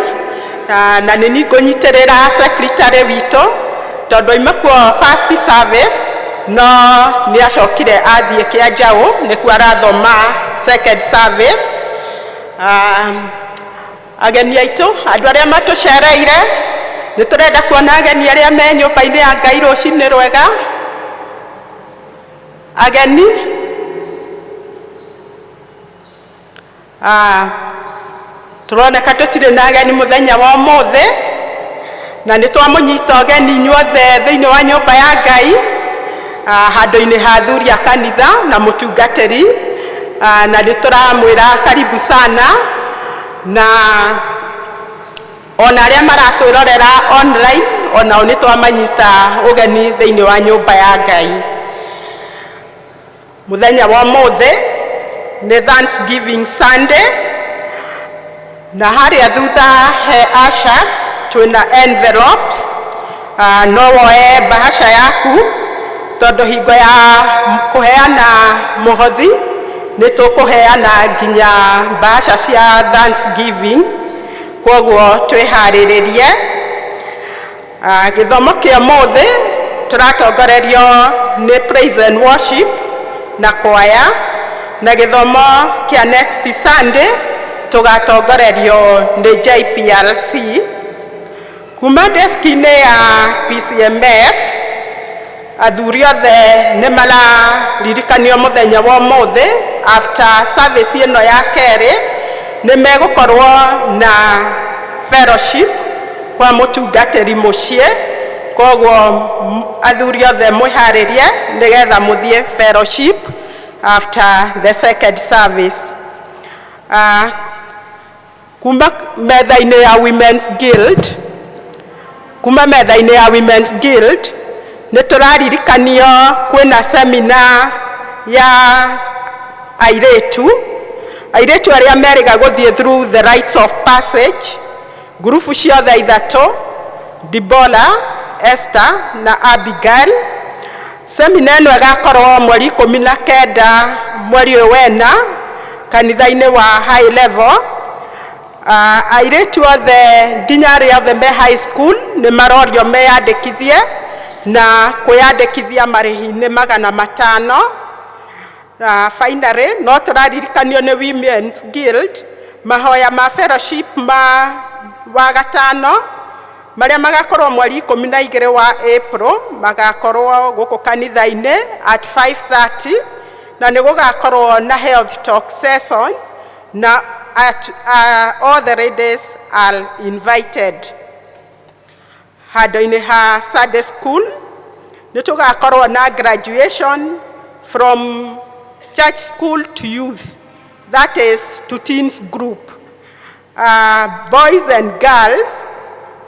na nĩ niĩ ngũnyitĩrĩra secretary witũ tondũ aima kuo first service no nĩ acokire athiĩ Kĩanjaũ nĩkuo arathoma second service. Ageni aitũ, andũ arĩa matũcereire, nĩ tũrenda kuona ageni arĩa me nyũmba-inĩ ya Ngai rũcinĩ rwega. Ageni tũroneka tũtirĩ na ageni mũthenya wa ũmũthĩ, na nĩ twamũnyita ũgeni inyuothe thĩinĩ wa nyũmba ya Ngai, handũ-inĩ ha athuri a kanitha na mũtungatĩri, na nĩ tũramwĩra karibu sana, na ona arĩa maratwĩrorera online onao nĩ twamanyita ũgeni thĩinĩ wa nyũmba ya Ngai. Mũthenya wa ũmũthĩ nĩ Thanksgiving Sunday, na harĩa thutha he ushers twĩna envelopes, no woe bahasha yaku tondũ hingo ya kũheana mũhothi nĩ tũkũheana nginya bahasha cia Thanksgiving, kwoguo twĩharĩrĩrie. Gĩthomo kĩa ũmũthĩ tũratongorerio nĩ praise and worship na kwaya, na gĩthomo kĩa next Sunday tũgatongorerio nĩ JPRC. Kuma deski-inĩ ya PCMF, athuri othe nĩ mararirikanio mũthenya wa ũmũthĩ after service ĩno ya kerĩ nĩ megũkorwo na fellowship kwa mũtungatĩri mũciĩ, koguo athuri othe mwĩharĩrie nĩgetha mũthiĩ fellowship after the second service. Kuma metha-inĩ ya Women's Guild, kuma metha-inĩ ya Women's Guild nĩ tũraririkanio kwĩna seminar ya airĩtu, airĩtu arĩa merĩga gũthiĩ through the rites of passage, ngurubu ciothe ithatũ, Deborah, Esther na Abigail. Semina ĩno ĩgakorwo mweri 19 mweri ũyũ wena kanitha-inĩ wa high level. Airĩtu othe nginya arĩa othe me high school nĩ marorio meyandĩkithie, na kwĩyandĩkithia marĩhi nĩ 500. Finally, no tũraririkanio nĩ Women's Guild mahoya ma fellowship ma wa gatano marĩa magakorwo mweri 12 wa April, magakorwo gũkũ kanitha-inĩ at 5:30, na nĩ gũgakorwo na health talk session, na at, all the ladies are invited. Handũ-inĩ ha Sunday school nĩ tũgakorwo na graduation from church school to youth, that is to teens group. Boys and girls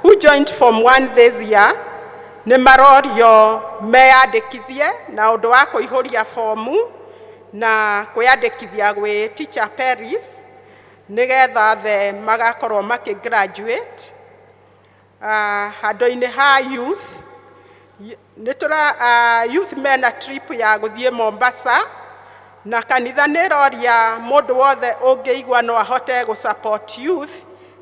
who joined Form 1 this year nĩ marorio meyandĩkithie na ũndũ wa kũihũria fomu na kwĩyandĩkithia gwĩ teacher Paris nĩgetha othe magakorwo makĩ graduate. Handũ-inĩ ha youth nĩ tũra youth mena trip ya gũthiĩ Mombasa, na kanitha nĩ ĩroria mũndũ wothe ũngĩigua no ahote gũ support youth,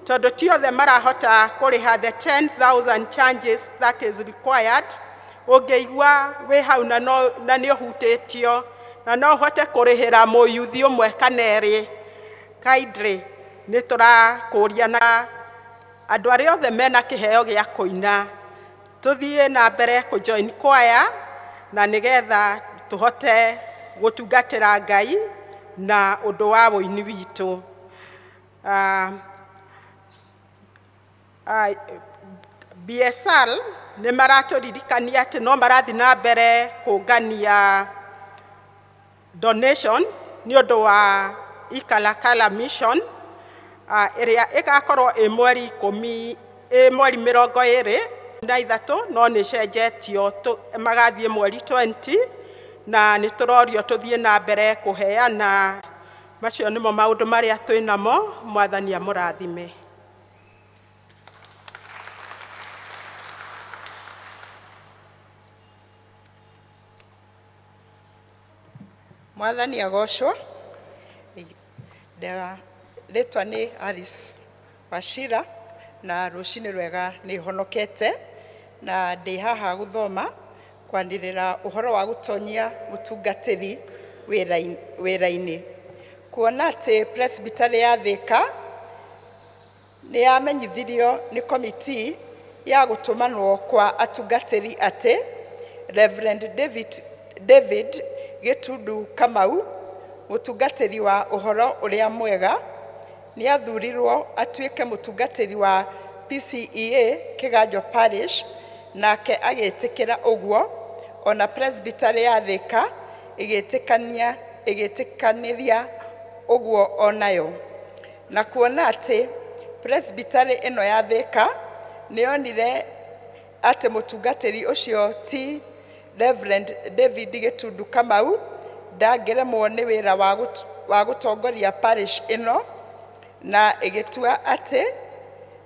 tondũ ti othe marahota kũrĩha the 10,000 charges that is required. Ũngĩigua wĩ hau na no, na nĩ ũhutĩtio na no ũhote kũrĩhĩra mũyuthi ũmwe kana erĩ, kindly nĩ tũrakũria na andũ arĩa othe mena kĩheo gĩa kũina tũthiĩ na mbere kũ join choir na nĩgetha tũhote gũtungatĩra Ngai na ũndũ wa wũini witũ. BSL nĩ maratũririkania atĩ no marathiĩ na mbere kũngania donations nĩ ũndũ wa Ikalakala Mission ĩrĩa ĩgakorwo ĩ mweri 10, ĩ mweri 23, no nĩ cenjetio magathiĩ mweri 20, na nĩ tũrorio tũthiĩ na mbere kũheana. Macio nĩmo maũndũ marĩa twĩ namo. Mwathani amũrathime. Mwathani agocwo. Rĩtwa nĩ Alice Wachira, na rũcinĩ rwega. Nĩ honokete na ndĩ haha gũthoma kwanĩrĩra ũhoro wa gũtonyia mũtungatĩri wĩra-inĩ, kuona atĩ Presbytery ya Thĩka nĩ yamenyithirio nĩ komiti ya gũtũmanwo kwa atungatĩri atĩ Reverend David Gĩtundu Kamau, mũtungatĩri wa ũhoro ũrĩa mwega, nĩ athurirwo atuĩke mũtungatĩri wa PCEA Kĩganjo Parish, nake agĩtĩkĩra ũguo. Ona Presbytery ya Thĩka ĩgĩtĩkania ĩgĩtĩkanĩria ũguo onayo, na kuona atĩ Presbytery ĩno ya Thĩka nĩ yonire atĩ mũtungatĩri ũcio ti Reverend David Gĩtundu Kamau ndangĩremwo nĩ wĩra wa gũtongoria parish ĩno, na ĩgĩtua atĩ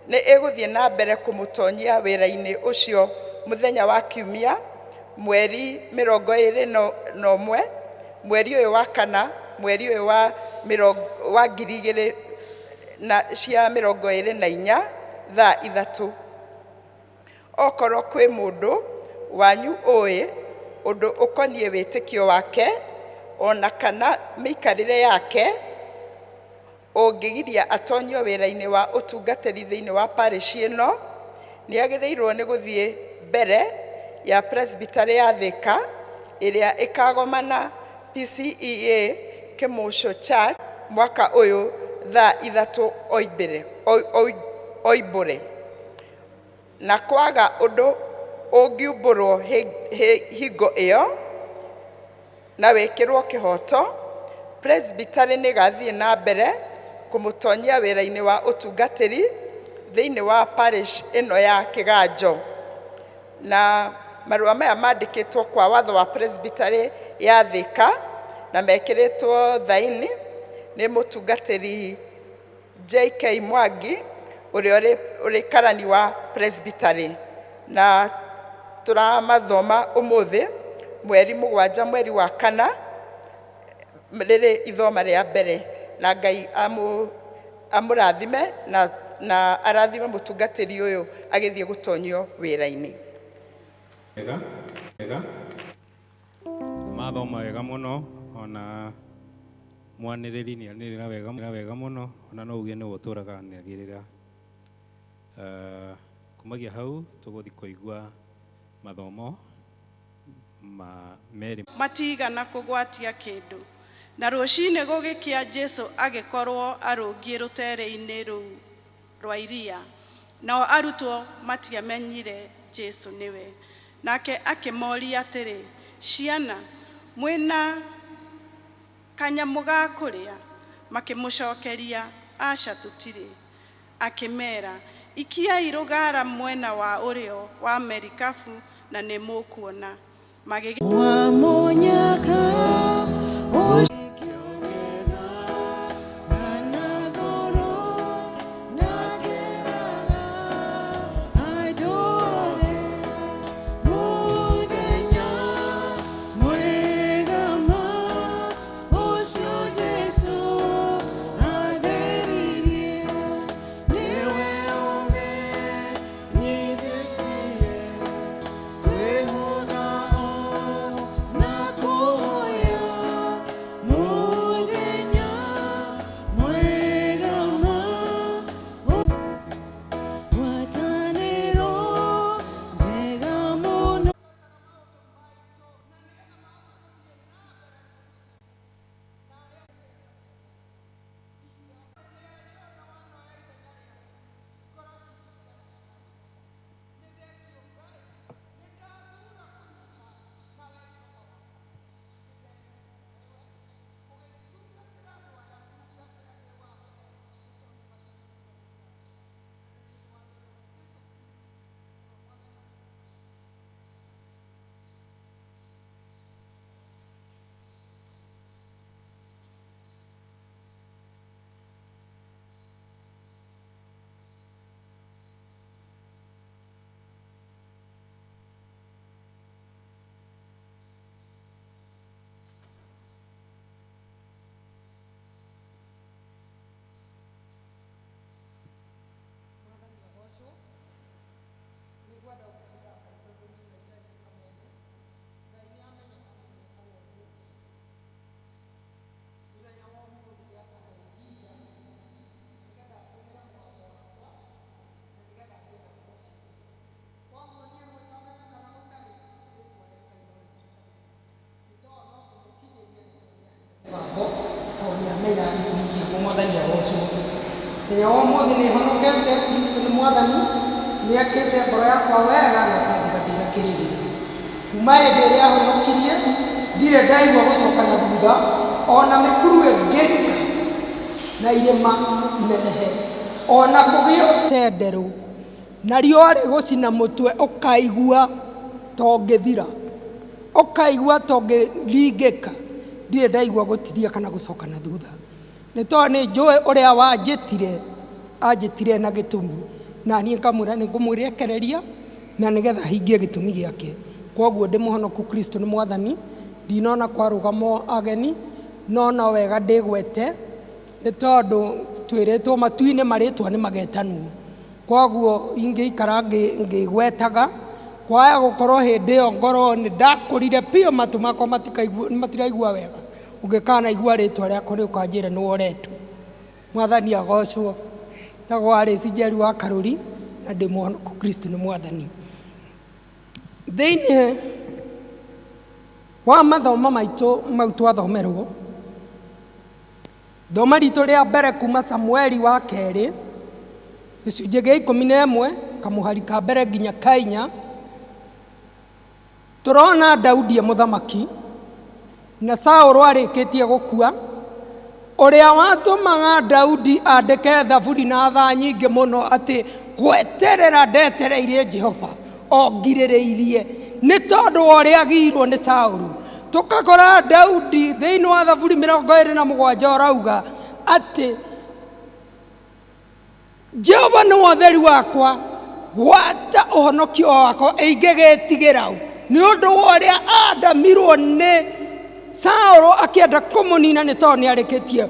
nĩ ĩgũthiĩ na mbere kũmũtonyia wĩra-inĩ ũcio mũthenya wa Kiumia, mweri 21, mweri ũyũ wa kana, mweri ũyũ wa 2024, thaa 3. Okorwo kwĩ mũndũ wanyu ũĩ ũndũ ũkoniĩ wĩtĩkio wake ona kana mĩikarĩre yake ũngĩgiria atonyio wĩra-inĩ wa ũtungatĩri thĩinĩ wa parish ĩno, nĩ agĩrĩirwo nĩ gũthiĩ mbere ya Presbytery ya Thĩka ĩrĩa ĩkagomana PCEA Kĩmũcũ Church mwaka ũyũ thaa 3 oimbũre, na kwaga ũndũ ũngiumbũrwo hingo ĩyo na wĩkĩrwo kĩhoto, Presbytery nĩ ĩgathiĩ na mbere kũmũtonyia wĩra-inĩ wa ũtungatĩri thĩinĩ wa parish ĩno ya Kĩganjo. Na marũa maya mandĩkĩtwo kwa watho wa Presbytery ya Thĩka na mekĩrĩtwo thaini nĩ mũtungatĩri JK Mwangi, ũrĩa ũrĩ karani wa Presbytery, na tũramathoma ũmũthĩ, mweri 7, mweri wa kana, rĩrĩ ithoma rĩa mbere. Na Ngai amũrathime na arathime mũtungatĩri ũyũ agĩthiĩ gũtonyio wĩra-inĩ. Wega wega, mathoma wega mũno. Ona mwanĩrĩri nĩ anĩrĩra wega wega mũno, ona no uge nĩ ũtũraga anagĩrĩra. Kumagia hau tũgũthiĩ kũigua mathomo ma merĩ. Matigana kũgwatia kĩndũ. Na rũcinĩ gũgĩkĩa, Jesũ agĩkorwo arũngiĩ rũtere-inĩ rũu rwa iria, nao arutwo matiamenyire Jesũ nĩwe. Nake akĩmoria atĩrĩ, "Ciana, mwĩna kanyamũ ga kũrĩa?" Makĩmũcokeria, "Aca, tũtirĩ." Akĩmera, "Ikiai rũgara mwena wa ũrĩo wa merikabu na nĩ mũkuona." Magĩgĩ Wamunyaka ũkĩoneka kana ngoro nageraga andũ othe mũthenya mwega ma ũcio Jesũ atheririe, nĩwe ũmenyithĩtie kwĩhũga na kũhoya. Mũthenya wa ũmũthĩ nĩ honokete, Kristo nĩ Mwathani, nĩ akĩte ngoro yakwa wega na akanjiga ndĩna kĩrĩgĩrĩro. Kuma hĩndĩ ĩrĩa ahonokirie, ndirĩ ndaigua gũcoka na thutha, ona mĩkuru ĩngĩrika na irĩma inenehe, ona kũgĩe tenderũ na riũa rĩgũcina mũtwe, ũkaigua ta ũngĩthira, ũkaigua ta ũngĩringĩka, ndirĩ ndaigua gũtithia kana gũcoka na thutha. Nĩ tondũ nĩ njũĩ ũrĩa wanjĩtire, anjĩtire na gĩtũmi, na niĩ ngamwĩra nĩ ngũmwĩrekereria na nĩgetha hingie gĩtũmi gĩake. Kwoguo ndĩ mũhonoku, Kristo nĩ Mwathani, ndinona kwarũgamo ageni, no no wega ndĩgwete, nĩ tondũ twĩrĩtwo matu-inĩ marĩtwa nĩ magetanwo. Kwoguo ingĩikara ngĩgwetaga, kwaya gũkorwo hĩndĩ ĩyo ngorwo nĩ ndakũrire biũ matũ makwa matiraigua wega, ũngĩkanaigua rĩtwa rĩakwa nĩ ũkanjĩra nĩwe ũretwo. Mwathani agocwo. Njĩtagwo Alice Njeri wa Karũri na ndĩ mũhonoku, Kristo nĩ Mwathani. Thĩinĩ wa mathomo maitũ mau twathomerwo, thoma ritũ rĩa mbere kuma Samueli wa kerĩ, gĩcunjĩ gĩa 11, kamũhari ka mbere nginya ka inya, tũrona Daudi e mũthamaki na Saũlũ arĩkĩtie gũkua, ũrĩa watũmaga Daudi andĩke thaburi na thaa nyingĩ mũno atĩ gweterera ndetereire Jehova o ngirĩrĩirie, nĩ tondũ wa ũrĩa agirwo nĩ Saũlũ. Tũkakora Daudi thĩinĩ wa thaburi 27 ũrauga atĩ Jehova nĩwe ũtheri wakwa, gwata ũhonokio wakwa, ingĩgĩtigĩra ũ? Nĩ ũndũ wa ũrĩa andamirwo nĩ Saũlũ akĩenda kũmũnina, nĩ tondũ nĩ arĩkĩtie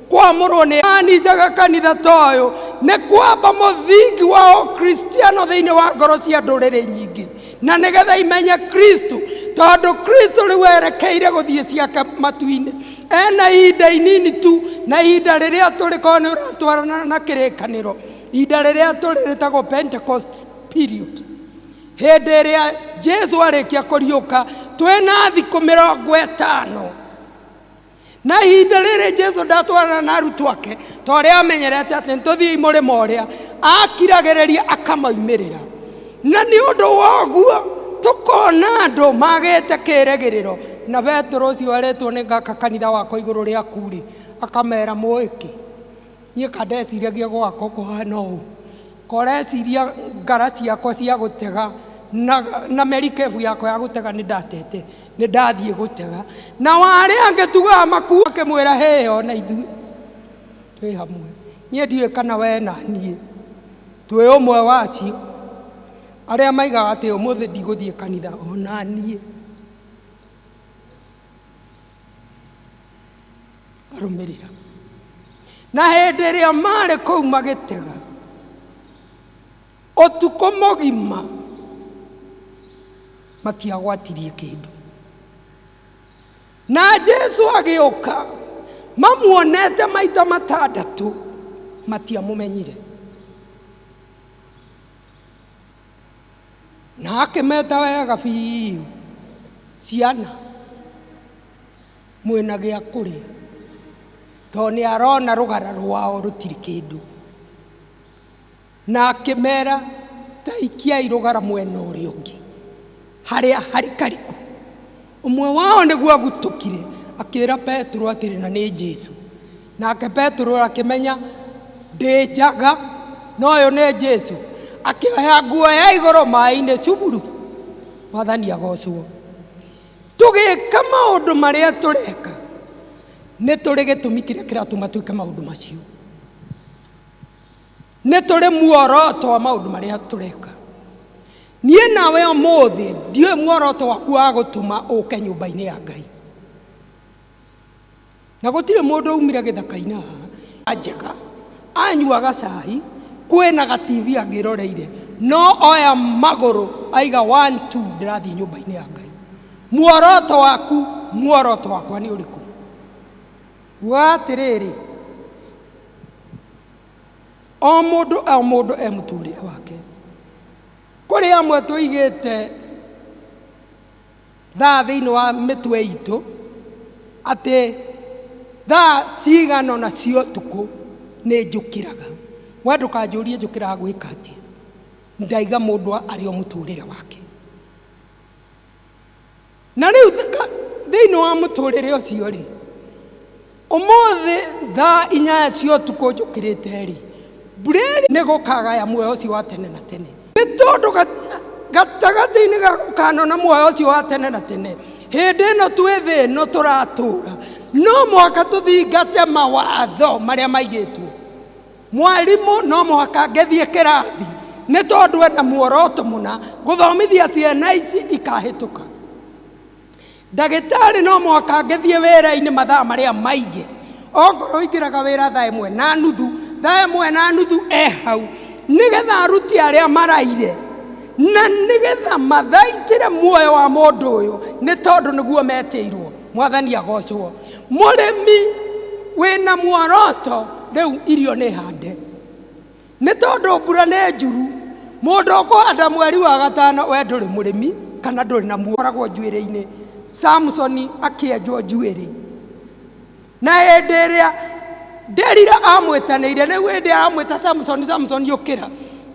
kwamũrwo nĩ anijaga kanitha ta ũyũ, nĩ kwamba mũthingi wa ũkristiano thĩinĩ wa ngoro cia ndũrĩrĩ nyingĩ, na nĩgetha imenye Kristo, tondũ Kristo rĩu erekeire gũthiĩ ciake matu-inĩ. Ena ihinda inini tu, na ihinda rĩrĩa tũrĩ korwo nĩ ũratwarana na kĩrĩkanĩro, ihinda rĩrĩa tũrĩ rĩtagwo Pentecost period, hĩndĩ ĩrĩa Jesu arĩkia kũriũka twĩna thikũ 50. Na ihinda rĩrĩ Jesu ndatwarana na arutwo ake ta ũrĩa amenyerete atĩ nĩtũthiĩi mũrĩmo ũrĩa, akiragĩrĩria akamaumĩrĩra. Na nĩ ũndũ wa ũguo tũkona andũ magĩte kĩrĩgĩrĩro, na Petero ũcio erĩtwo nĩ ngaka kanitha wakwa igũrũ rĩaku rĩ, akamera mũĩkĩ, niĩ ka ndeciragia gwakwa kũhana ũũ, koreciria ngara ciakwa cia gũtega na merikebu yakwa ya gũtega nĩ ndatete, nĩ ndathiĩ gũtega. Na warĩa angĩ tugaga makuo, akĩmwĩra hĩyo na ithuĩ twĩ hamwe, niĩ ndiũĩ kana we na niĩ twĩ ũmwe wacio arĩa maigaga atĩ ũmũthĩ ndigũthiĩ kanitha, ona niĩ ngarũmĩrĩra. Na hĩndĩ ĩrĩa marĩ kũu magĩtega ũtukũ mũgima, matiagwatirie kĩndũ. Na Jesu agĩũka, mamuonete maita 6, matiamũmenyire. Na akĩmeta wega biũ, ciana mwĩna gĩa kũrĩa, tondũ nĩ arona rũgara rwao rũtirĩ kĩndũ. Na akĩmera ta ikiai rũgara mwena ũrĩa ũngĩ, harĩa harikariku. Ũmwe wao nĩguo agutũkire, akĩra Petero atĩrĩ, na nĩ Jesu. Nake Petero akĩmenya ndĩ njaga, no ũyũ nĩ Jesu. Akĩoya nguo ya igũrũ maĩ-inĩ cuburu. Mwathani agocwo. Tũgĩka maũndũ marĩa tũreka, nĩ tũrĩ gĩtũmi kĩrĩa kĩratũma twĩke maũndũ macio. Nĩ tũrĩ muoroto wa maũndũ marĩa tũreka. Niĩ nawe ũmũthĩ ndiũĩ muoroto waku wa gũtũma ũke nyũmba-inĩ ya Ngai. Na gũtirĩ mũndũ umire gĩthaka-inĩ haha njega, anyuaga cai, kwĩna ga TV angĩroreire, no oya magũrũ aiga 1 2 ndĩrathiĩ nyũmba-inĩ ya Ngai. Muoroto waku, muoroto wakwa nĩ ũrĩkũ? Ugaga atĩrĩrĩ, o mũndũ o mũndũ e mũtũrĩre wake. Kũrĩ amwe tũigĩte thaa thĩinĩ wa mĩtwe itũ atĩ thaa cigana na cia ũtukũ nĩ njũkĩraga. We ndũkanjũrie njũkĩraga gwĩka atĩa. Ndaiga mũndũ arĩ o mũtũrĩre wake. Na rĩu thĩinĩ wa mũtũrĩre ũcio rĩ, ũmũthĩ thaa inyanya cia ũtukũ njũkĩrĩte rĩ, mbura ĩrĩa nĩ gũkagaya muoyo ũcio wa tene na tene. Nĩ tondũ gatagatĩ-inĩ ga gũkano na muoyo ũcio wa tene na tene, hĩndĩ ĩno twĩ thĩ ĩno tũratũra, no mũhaka tũthingate mawatho marĩa maigĩtwo. Mwarimũ no mũhaka angĩthiĩ kĩrathi nĩ tondũ ena muoroto mũna gũthomithia ciana ici ikahĩtũka. Ndagĩtarĩ no mũhaka angĩthiĩ wĩra-inĩ mathaa marĩa maige. Okorwo ũingĩraga wĩra thaa ĩmwe na nuthu, thaa ĩmwe na nuthu e hau nĩgetha arute arĩa maraire na nĩgetha mathaitĩre muoyo wa mũndũ ũyũ nĩ tondũ nĩguo metĩirwo. Mwathani agocwo. Mũrĩmi wĩna muoroto rĩu irio nĩ hande. Nĩ tondũ mbura nĩ njuru, mũndũ ũkũhanda mweri wa gatano we ndũrĩ mũrĩmi kana ndũrĩ na muoragwo njuĩrĩ-inĩ. Samsoni akĩenjwo njuĩrĩ. Na hĩndĩ ĩrĩa Delila amwĩtanĩire, rĩu hĩndĩ aramwĩta Samsoni, Samsoni ũkĩra,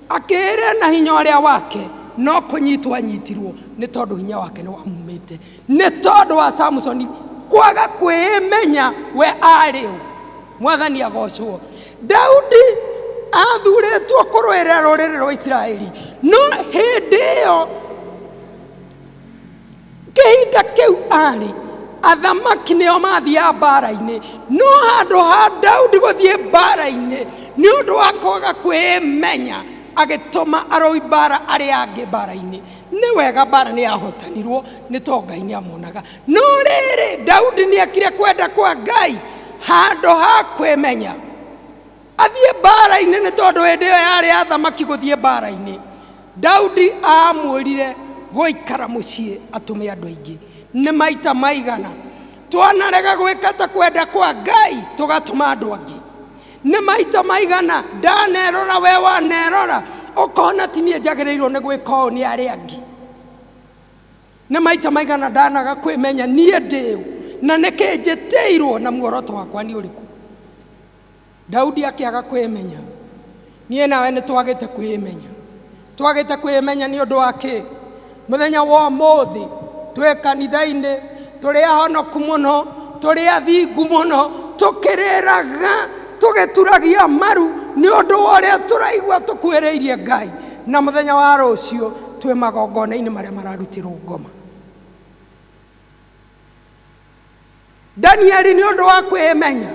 akĩĩra na hinya ũrĩa wake, no kũnyitwo anyitirwo nĩ tondũ hinya wake nĩ wamumĩte. Nĩ tondũ wa Samusoni kwaga kwĩĩmenya we aarĩ ũ. Mwathani agocwo. Daudi athurĩtwo kũrũĩrĩra rũrĩrĩ rwa Isiraeli, no hĩndĩ ĩyo kĩhinda kĩu arĩ athamaki nĩo mathiaga mbara-inĩ, no handũ ha Daudi gũthiĩ mbara-inĩ nĩ ũndũ wa kwaga kwĩĩmenya agĩtũma arũi mbara arĩa angĩ mbara-inĩ. Nĩ wega mbara nĩ yahotanirwo nĩ tondũ Ngai nĩ amonaga. No rĩrĩ, Daudi nĩ ekire kwenda kwa Ngai handũ ha kwĩmenya. Athiĩ mbara-inĩ nĩ tondũ hĩndĩ ĩyo yarĩ ya athamaki gũthiĩ mbara-inĩ. Daudi aamũrire gũikara mũciĩ atũme andũ aingĩ. Nĩ maita maigana twanarega gwĩka ta kwenda kwa Ngai tũgatũma andũ angĩ. Nĩ maita maigana ndanerora we wanerora ũkona ti niĩ njagĩrĩirwo nĩ gwĩka ũũ nĩ arĩa angĩ. Nĩ maita maigana ndanaga kwĩmenya niĩ ndĩ ũ na nĩkĩ njĩtĩirwo na muoroto wakwa nĩ ũrĩkũ. Daudi akĩaga kwĩmenya. Niĩ nawe nĩ twagĩte kwĩmenya. Twagĩte kwĩmenya nĩ ũndũ wa kĩ? Mũthenya wa ũmũthĩ twĩ kanitha-inĩ, tũrĩ ahonoku mũno, tũrĩ athingu mũno, tũkĩrĩraga, tũgĩturagia maru nĩ ũndũ wa ũrĩa tũraigua tũkuhĩrĩirie Ngai, na mũthenya wa rũciũ twĩ magongona-inĩ marĩa mararutĩrwo ngoma. Danieli nĩ ũndũ wa kwĩmenya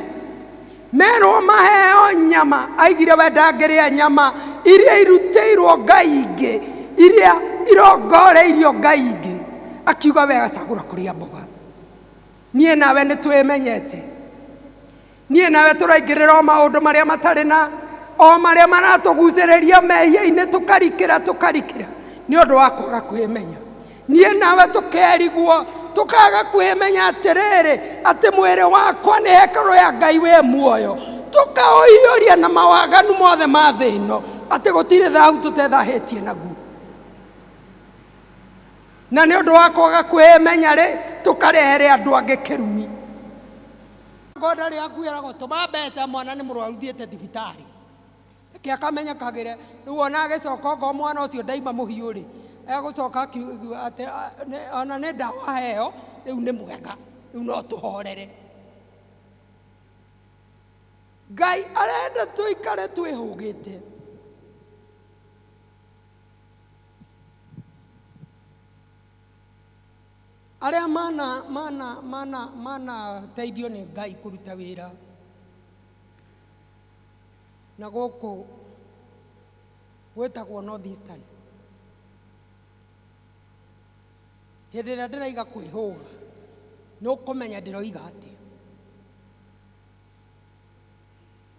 merwo maheo nyama aigire we ndangĩrĩa nyama iria irutĩirwo ngai ingĩ iria irongoreirio ngai ingĩ akiuga we agacagũra kũrĩa mboga. Niĩ nawe nĩ twĩmenyete. Niĩ nawe tũraingĩrĩra o maũndũ marĩa matarĩ na o marĩa maratũgucĩrĩria mehia-inĩ tũkarikĩra tũkarikĩra nĩ ũndũ wa kwaga kwĩmenya. Niĩ nawe tũkerigwo tũkaga kwĩmenya atĩrĩrĩ atĩ mwĩrĩ wakwa nĩ hekarũ ya Ngai wĩ muoyo, tũkaũiyũria na mawaganu mothe ma thĩ ĩno atĩ gũtirĩ thahu tũtethahĩtie naguo. Na nĩ ũndũ wa kwaga kwĩmenya-rĩ, tũkarehere andũ angĩ kĩrumi. Ngo ndarĩ hakuhĩ eragwo tũma mbeca mwana nĩ mũrwaru thiĩte thibitarĩ. Reke akamenya kagĩre. Rĩu ona agĩcoka okorwo mwana ũcio ndaima mũhiũ rĩ, egũcoka akiuga atĩ ona nĩ ndawa aheo, rĩu nĩ mwega, rĩu no tũhorere. Ngai arenda tũikare twĩhũgĩte. Arĩa mana mana mana manateithio nĩ Ngai kũruta wĩra na gũkũ gwĩtagwo North Eastern. Hĩndĩ ĩrĩa ndĩraiga kwĩhũga nĩ ũkũmenya ndĩroiga atĩa.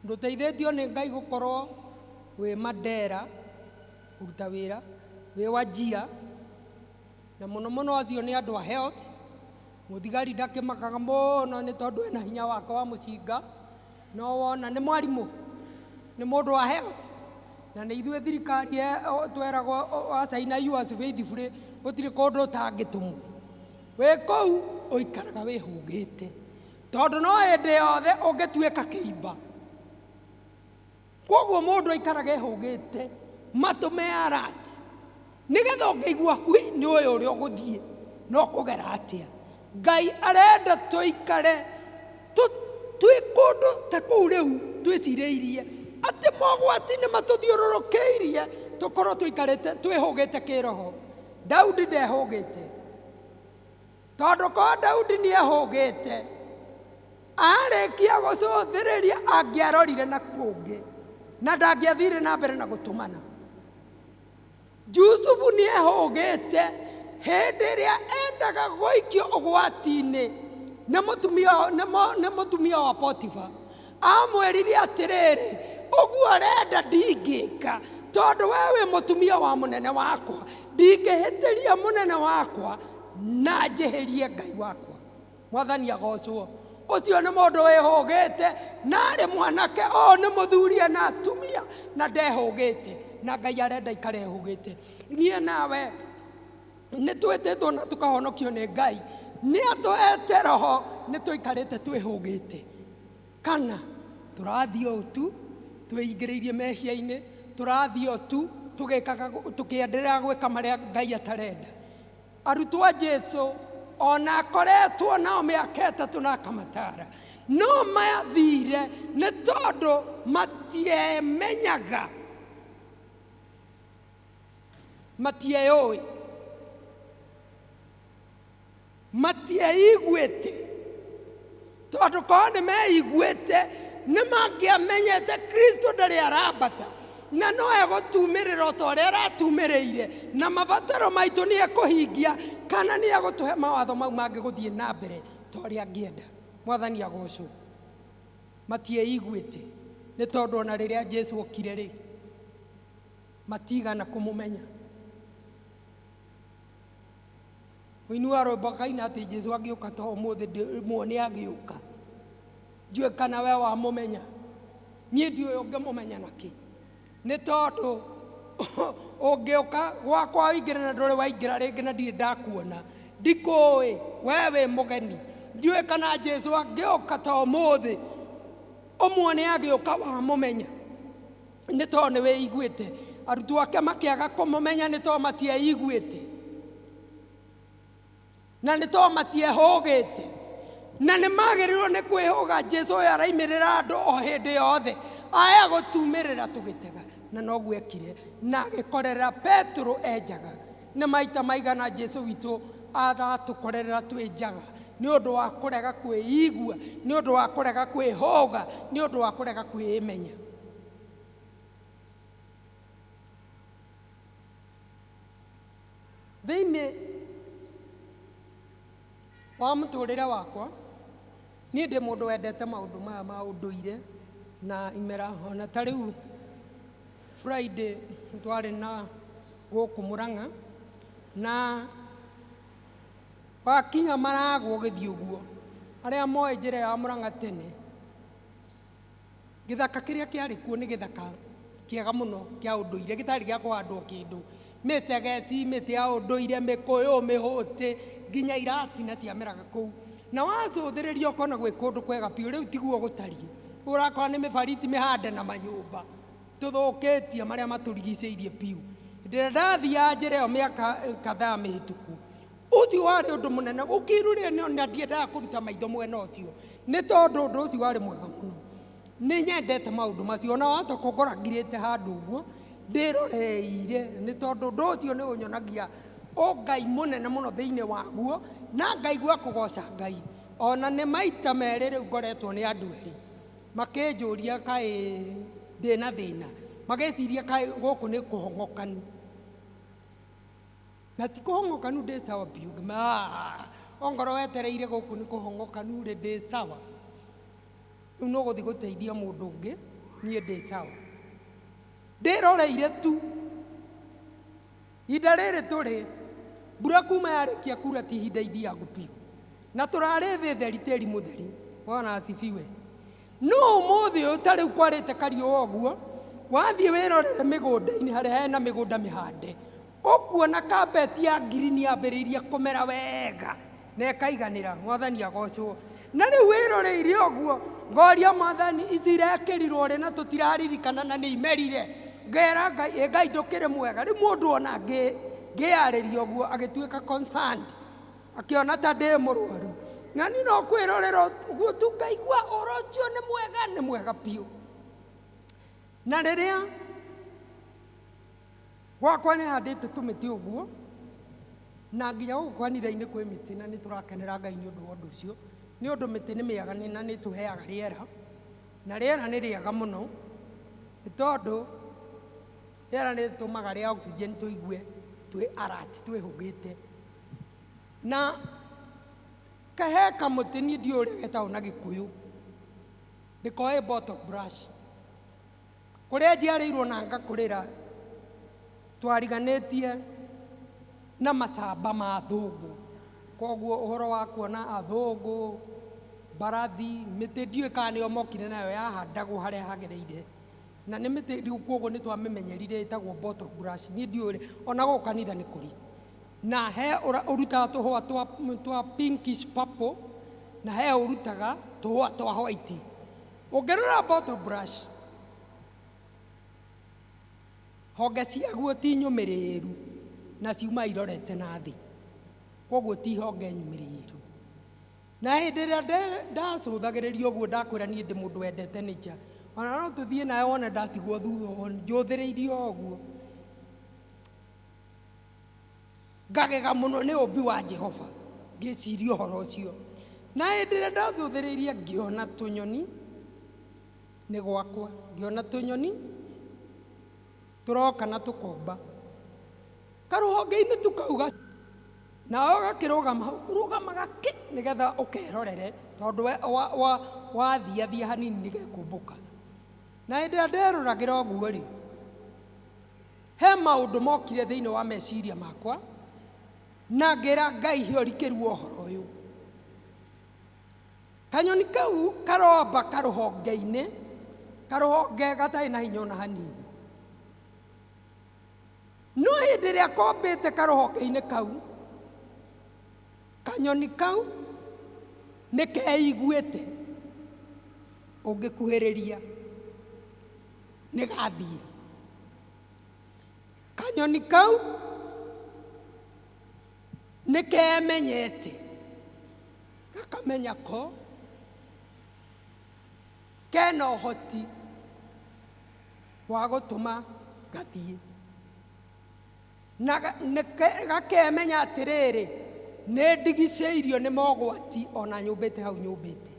Ndũteithĩtio nĩ Ngai gũkorwo wĩ Mandera kũruta wĩra, wĩ Wajir Na mũno mũno acio nĩ andũ a health. Mũthigari ndakĩmakaga mũno nĩ tondũ ena hinya wake wa mũcinga. No wona nĩ mwarimũ, nĩ mũndũ wa health. Na nĩ ithuĩ thirikari tweragwo wacaina yours faithfully gũtirĩ kũndũ ũtangĩtũmwo. Wĩ kũu ũikaraga wĩhũgĩte tondũ no hĩndĩ yothe ũngĩtuĩka kĩimba. Koguo mũndũ aikaraga ehũgĩte, matũ me alert, nĩgetha ũngĩigua hui nĩ ũyũ ũrĩa ũgũthiĩ no kũgera atĩa. Ngai arenda tũikare twĩ kũndũ ta kũu rĩu twĩcirĩirie atĩ mogwati nĩ matũthiũrũrũkĩirie, tũkorwo tũikarĩte twĩhũgĩte kĩroho. Daudi ndehũgĩte, tondũ korwo Daudi nĩehũgĩte arĩkia gũcũthĩrĩria angĩarorire na kũngĩ na ndangĩathire na mbere na gũtũmana. Jusufu nĩehũgĩte hĩndĩ ĩrĩa endaga gũikio ũgwati-inĩ nĩ mũtumia wa Potifa. Amwĩrire atĩrĩrĩ, ũguo ũrenda ndingĩka, tondũ we wĩ mũtumia wa mũnene wakwa, ndingĩhĩtĩria mũnene wakwa na njĩhĩrie Ngai wakwa. Mwathani agocwo. Ũcio nĩ mũndũ wĩhũgĩte, na arĩ mwanake o nĩ mũthuri na atumia na ndehũgĩte, na Ngai arenda ikare ehũgĩte. Niĩ nawe nĩ twĩtĩtwo na tũkahonokio nĩ Ngai, nĩ atũhete roho, nĩ tũikarĩte twĩhũgĩte, kana tũrathiĩ o tu twĩingĩrĩirie mehia-inĩ, tũrathiĩ o tu tũgĩkaga tũkĩenderea gwĩka marĩa Ngai atarenda. Arutwo a Jesu ona akoretwo nao mĩaka 3 na akamatara, no mathire nĩ tondũ matiemenyaga, matieyũĩ, matieiguĩte, tondũ korwo nĩ meiguĩte nĩ mangĩamenyete Kristo ndarĩ arambata na no egũtumĩrĩra o ta ũrĩa aratumĩrĩire, na mabataro maitũ nĩ ekũhingia kana nĩ egũtũhe mawatho mau mangĩ gũthiĩ na mbere ta ũrĩa angĩenda. Mwathani agocwo. Matieiguĩte nĩ tondũ ona rĩrĩa Jesu okire rĩ, matigana kũmũmenya. Mũini wa rwĩmbo akaina atĩ Jesu angĩũka ta ũmũthĩ muone agĩũka, ndiũĩ kana we wamũmenya, niĩ ndiũĩ ũngĩmũmenya nakĩ, nĩ tondũ ũngĩũka gwakwa ũingĩre na ndũrĩ waingĩra rĩngĩ na ndirĩ ndakuona, ndikũĩ, we wĩ mũgeni. Ndiũĩ kana Jesu angĩũka ta ũmũthĩ ũmuone agĩũka wamũmenya, nĩ tondũ nĩ wĩiguĩte. Arutwo ake makĩaga kũmũmenya nĩ tondũ matieiguĩte, na nĩ tondũ matiehũgĩte, na nĩ magĩrĩirwo nĩ kwĩhũga. Jesu ũyũ araimĩrĩra andũ o hĩndĩ yothe, aya gũtumĩrĩra tũgĩtega, na noguo ekire, na agĩkorera Petero enjaga. Nĩ maita maigana Jesu witũ aratũkorerera twĩ njaga nĩ ũndũ wa kũrega kwĩigua, nĩ ũndũ wa kũrega kwĩhũga, nĩ ũndũ wa kũrega kwĩmenya. Thĩinĩ wa mũtũrĩre wakwa, niĩ ndĩ mũndũ wendete maũndũ maya ma ũndũire na imera. Ona ta rĩu Friday twarĩ na gũkũ Mũrang'a, na wakinya Maragwo ũgĩthiĩ ũguo, arĩa moĩ njĩra ya Mũrang'a tene, gĩthaka kĩrĩa kĩarĩ kuo nĩ gĩthaka kĩega mũno kĩa ũndũire, gĩtarĩ gĩa kũhandwo kĩndũ, mĩcegeci, mĩtĩ ya ũndũire, mĩkũyũ, mĩhũtĩ, nginya iratina ciameraga kũu. Na wacũthĩrĩria ũkona gwĩ kũndũ kwega biũ. Rĩu tiguo gũtariĩ, ũrakora nĩ mĩbariti mĩhande na manyũmba, tũthũkĩtie marĩa matũrigicĩirie biũ. Hĩndĩ ĩrĩa ndathiaga njĩra ĩyo mĩaka kadhaa mĩhĩtũku, ũcio warĩ ũndũ mũnene ũkirurĩa, na ndiendaga kũruta maitho mwena ũcio nĩ tondũ ũndũ ũcio warĩ mwega mũno. Nĩ nyendete maũndũ macio, ona wahota kũngora ngirĩte handũ ũguo ndĩroreire, nĩ tondũ ũndũ ũcio nĩ ũnyonagia ũngai mũnene mũno thĩinĩ waguo, na ngaigua kũgoca Ngai. Ona nĩ maita merĩ rĩu ngoretwo nĩ andũ erĩ makĩnjũria kaĩ ndĩna thĩna, magĩciria kaĩ gũkũ nĩ kũhong'okanu, na ti kũhong'okanu, ndĩ sawa biũ. Ongorwo wetereire gũkũ nĩ kũhong'okanu rĩ, ndĩ sawa. Rĩu no gũthiĩ gũteithia mũndũ ũngĩ, niĩ ndĩ sawa, ndĩroreire tu. Ihinda rĩrĩ tũrĩ mbura kuma yarĩkia kura ti ihinda ithiangu biũ, na tũrarĩ thĩ theri, tĩri mũtheri. Bwana asifiwe. No ũmũthĩ ũyũ ta rĩu kwarĩte kariũa ũguo, wathiĩ wĩrorere mĩgũnda-inĩ harĩa hena mĩgũnda mĩhande, ũkuona kabeti ya ngirini yambĩrĩirie kũmera wega na ĩkaiganĩra. Mwathani agocwo. Na rĩu wĩroreire ũguo ngoria mwathani ici irekĩrirwo rĩ na tũtiraririkana na nĩ imerire ngera Ngai ĩ Ngai ndũkĩrĩ mwega rĩu mũndũ ona ngĩarĩria ũguo agĩtuĩka concerned akĩona ta ndĩ mũrwaru na niĩ no kwĩrorera ũguo tu ngaigua ũhoro ũcio nĩ mwega nĩ mwega biũ na rĩrĩa gwakwa nĩ handĩte tũmĩtĩ ũguo na nginya gũkũ kanitha-inĩ kwĩ mĩtĩ na nĩ tũrakenera Ngai nĩ ũndũ wa ũndũ ũcio nĩ ũndũ mĩtĩ nĩ mĩega na nĩ ĩtũheaga rĩera na rĩera nĩ rĩega mũno nĩ tondũ rĩera nĩ rĩtũmaga rĩa oxygen tũigue twĩ alert twĩhũgĩte na kahe kamũtĩ niĩ ndiũĩ ũrĩa getagwo na gĩkũyũ ndĩkoĩ bottle brush kũrĩa njiarĩirwo na ngakũrĩra twariganĩtie na macamba ma athũngũ koguo ũhoro wa kuona athũngũ mbarathi mĩtĩ ndiũĩ kana nĩo mokire nayo yahandagwo harĩa hagĩrĩire na nĩ mĩtĩ rĩu koguo nĩ twamĩmenyerire ĩtagwo bottle brush niĩ ndiũĩ ũrĩa ona gũkũ kanitha nĩ kũrĩ na he ũrutaga tũhũa twa, twa pinkish purple na he ũrutaga tũhũa twa white ũngĩrora bottle brush honge ciaguo ti nyũmĩrĩru na ciuma irorete na thĩ koguo ti honge nyũmĩrĩru na hĩndĩ ĩrĩa ndacũthagĩrĩria ũguo ndakwĩra niĩ ndĩ mũndũ wendete nature ona no tũthiĩ nawe wone ndatigwo thutha njũthĩrĩirie o ũguo ngagega mũno nĩ ũmbi wa Jehova ngĩciria ũhoro ũcio na hĩndĩ ĩrĩa ndacũthĩrĩirie ngĩona tũnyoni nĩ gwakwa ngĩona tũnyoni tũroka na tũkomba karũhonge-inĩ tu kau nawe ũgakĩrũgama hau ũrũgamaga kĩ nĩgetha ũkerorere tondũ wathiathia hanini nĩgekũmbũka na hĩndĩ ĩrĩa nderoragĩra ũguo rĩ he maũndũ mokire thĩinĩ wa meciria makwa na ngĩra Ngai he ũrikĩru wa ũhoro ũyũ kanyoni kau karomba karũhonge-inĩ karũhonge gatarĩ na hinya ona hanini no hĩndĩ ĩrĩa kombĩte karũhonge-inĩ kau kanyoni kau nĩ keiguĩte ũngĩkuhĩrĩria nĩ gathiĩ kanyoni kau nĩ kemenyete gakamenya ko kena ũhoti wa gũtũma gathiĩ na gakemenya atĩrĩrĩ nĩ ndigicĩirio nĩ mogwati ona nyũmbĩte hau nyũmbĩte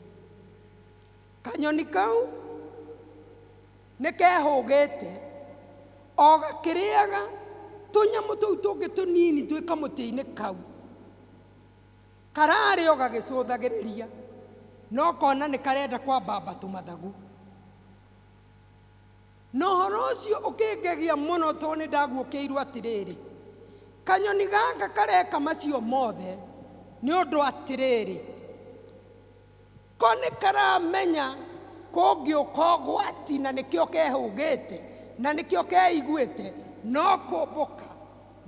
kanyoni kau nĩ kehũgĩte o gakĩrĩaga tũnyamũ tũu tũngĩ tũnini twĩ kamũtĩ-inĩ kau kararĩ o gagĩcũthagĩrĩria no kona nĩ karenda kwambamba tũmathagu na ũhoro ũcio ũkĩngegia mũno tondũ nĩ ndaguũkĩirwo atĩrĩrĩ kanyoni gaka kareka macio mothe nĩ ũndũ atĩrĩrĩ ko nĩ karamenya kũngĩũka ũgwati na nĩkĩo kehũgĩte na nĩkĩo keiguĩte no kũmbũka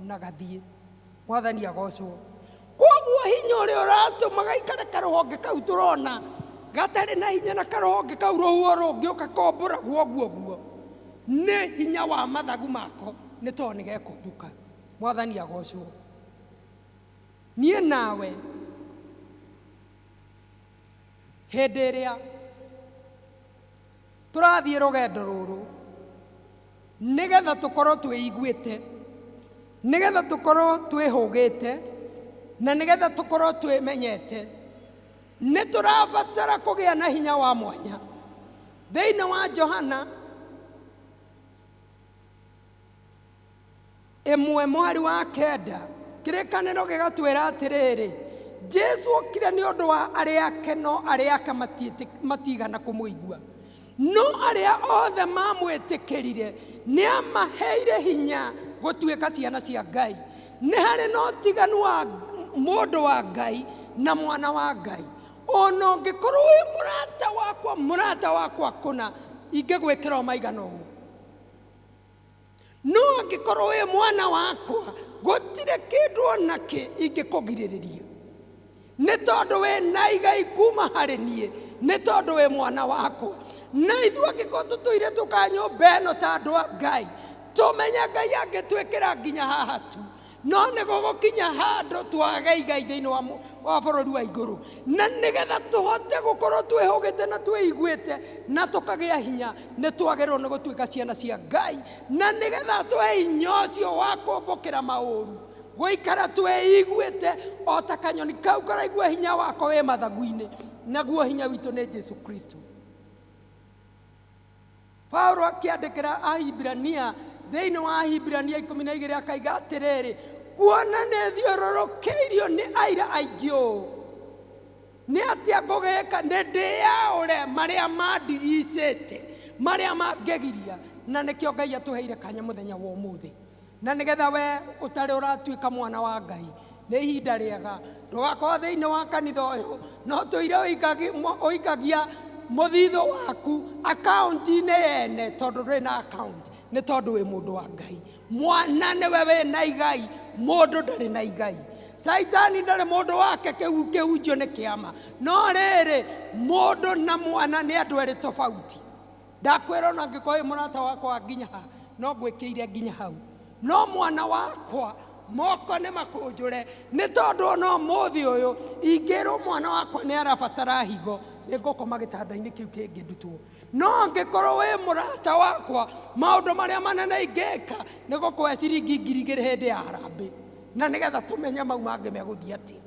na gathiĩ mwathani agocwo koguo hinya ũrĩa ũratũma gaikare karũhonge kau tũrona gatarĩ na hinya na karũhonge kau rũhuho rũngĩũka kombũragwo ũguo ũguo nĩ hinya wa mathagu mako nĩ tondũ nĩ gekũmbũka mwathani agocwo niĩ nawe hĩndĩ ĩrĩa tũrathiĩ rũgendo rũrũ nĩgetha tũkorwo twĩiguĩte nĩgetha tũkorwo twĩhũgĩte na nĩgetha tũkorwo twĩmenyete nĩ tũrabatara kũgĩa na hinya wa mwanya thĩinĩ wa Johana ĩmwe mũhari wa kenda kĩrĩkanĩro gĩgatwĩra atĩrĩrĩ Jesu okire nĩ ũndũ wa arĩa ake no arĩa ake matigana kũmũigua no arĩa othe mamwĩtĩkĩrire nĩ amaheire hinya gũtuĩka ciana cia Ngai nĩ harĩ na ũtiganu wa mũndũ wa Ngai na mwana wa Ngai ona ũngĩkorwo wĩ mũrata wakwa kũna ingĩgwĩkĩra o maigana ũũ no angĩkorwo wĩ mwana wakwa gũtirĩ kĩndũ ona kĩ ingĩkũgirĩrĩria Nĩ tondũ wĩ na igai kuma harĩ niĩ, nĩ tondũ wĩ mwana wakwa. Na ithuĩ angĩkorwo tũtũire tũka nyũmba ĩno ta andũ a Ngai, tũmenye Ngai angĩtwĩkĩra nginya haha tu, no nĩ gũgũkinya handũ twage igai thĩinĩ wa bũrũri wa igũrũ. Na nĩgetha tũhote gũkorwo twĩhũgĩte na twĩiguĩte na tũkagĩa hinya, nĩ twagĩrĩirwo nĩ gũtuĩka ciana cia Ngai. Na nĩgetha tũhe hinya ũcio wa kũmbũkĩra maũru, gũikara twĩiguĩte o ta kanyoni kau karaigua hinya wako wĩ mathagu-inĩ, naguo hinya witũ nĩ Jesu Kristo. Paulo akĩandĩkĩra Ahibirania thĩinĩ wa Ahibirania 12 akaiga atĩrĩrĩ, kuona nĩ thiũrũrũkĩirio nĩ aira aingĩ ũũ, nĩ atĩa ngũgĩka? Nĩ ndĩyaũre marĩa mandigicĩte, marĩa mangĩgiria. Na nĩkĩo Ngai atũheire kanya mũthenya wa ũmũthĩ. Na nĩgetha we ũtarĩ ũratuĩka mwana wa Ngai, nĩ ihinda rĩega ndũgakorwo thĩinĩ wa kanitha ũyũ no tũire ũikagia mũthithũ waku akaunti-inĩ yene, tondũ ndũrĩ na akaunti, nĩ tondũ wĩ mũndũ wa Ngai. Mwana nĩwe wĩ na igai, mũndũ ndarĩ na igai. Caitani ndarĩ mũndũ wake, kĩhunjio nĩ kĩama. No rĩrĩ, mũndũ na mwana nĩ andũ erĩ tofauti. Ndakwĩra ona angĩkorwo wĩ mũrata wakwa nginya ha, no ngwĩkĩire nginya hau. No mwana wakwa moko nĩ makũnjũre, nĩ tondũ ona ũmũthĩ ũyũ ingĩrwo mwana wakwa nĩ arabatara higo, nĩ ngũkoma gĩtanda-inĩ kĩu kĩngĩ ndutwo. No angĩkorwo wĩ mũrata wakwa, maũndũ marĩa manene ingĩka nĩ gũkũhe ciringi 2000 hĩndĩ ya harambĩ, na nĩgetha tũmenye mau mangĩ megũthiĩ atĩa.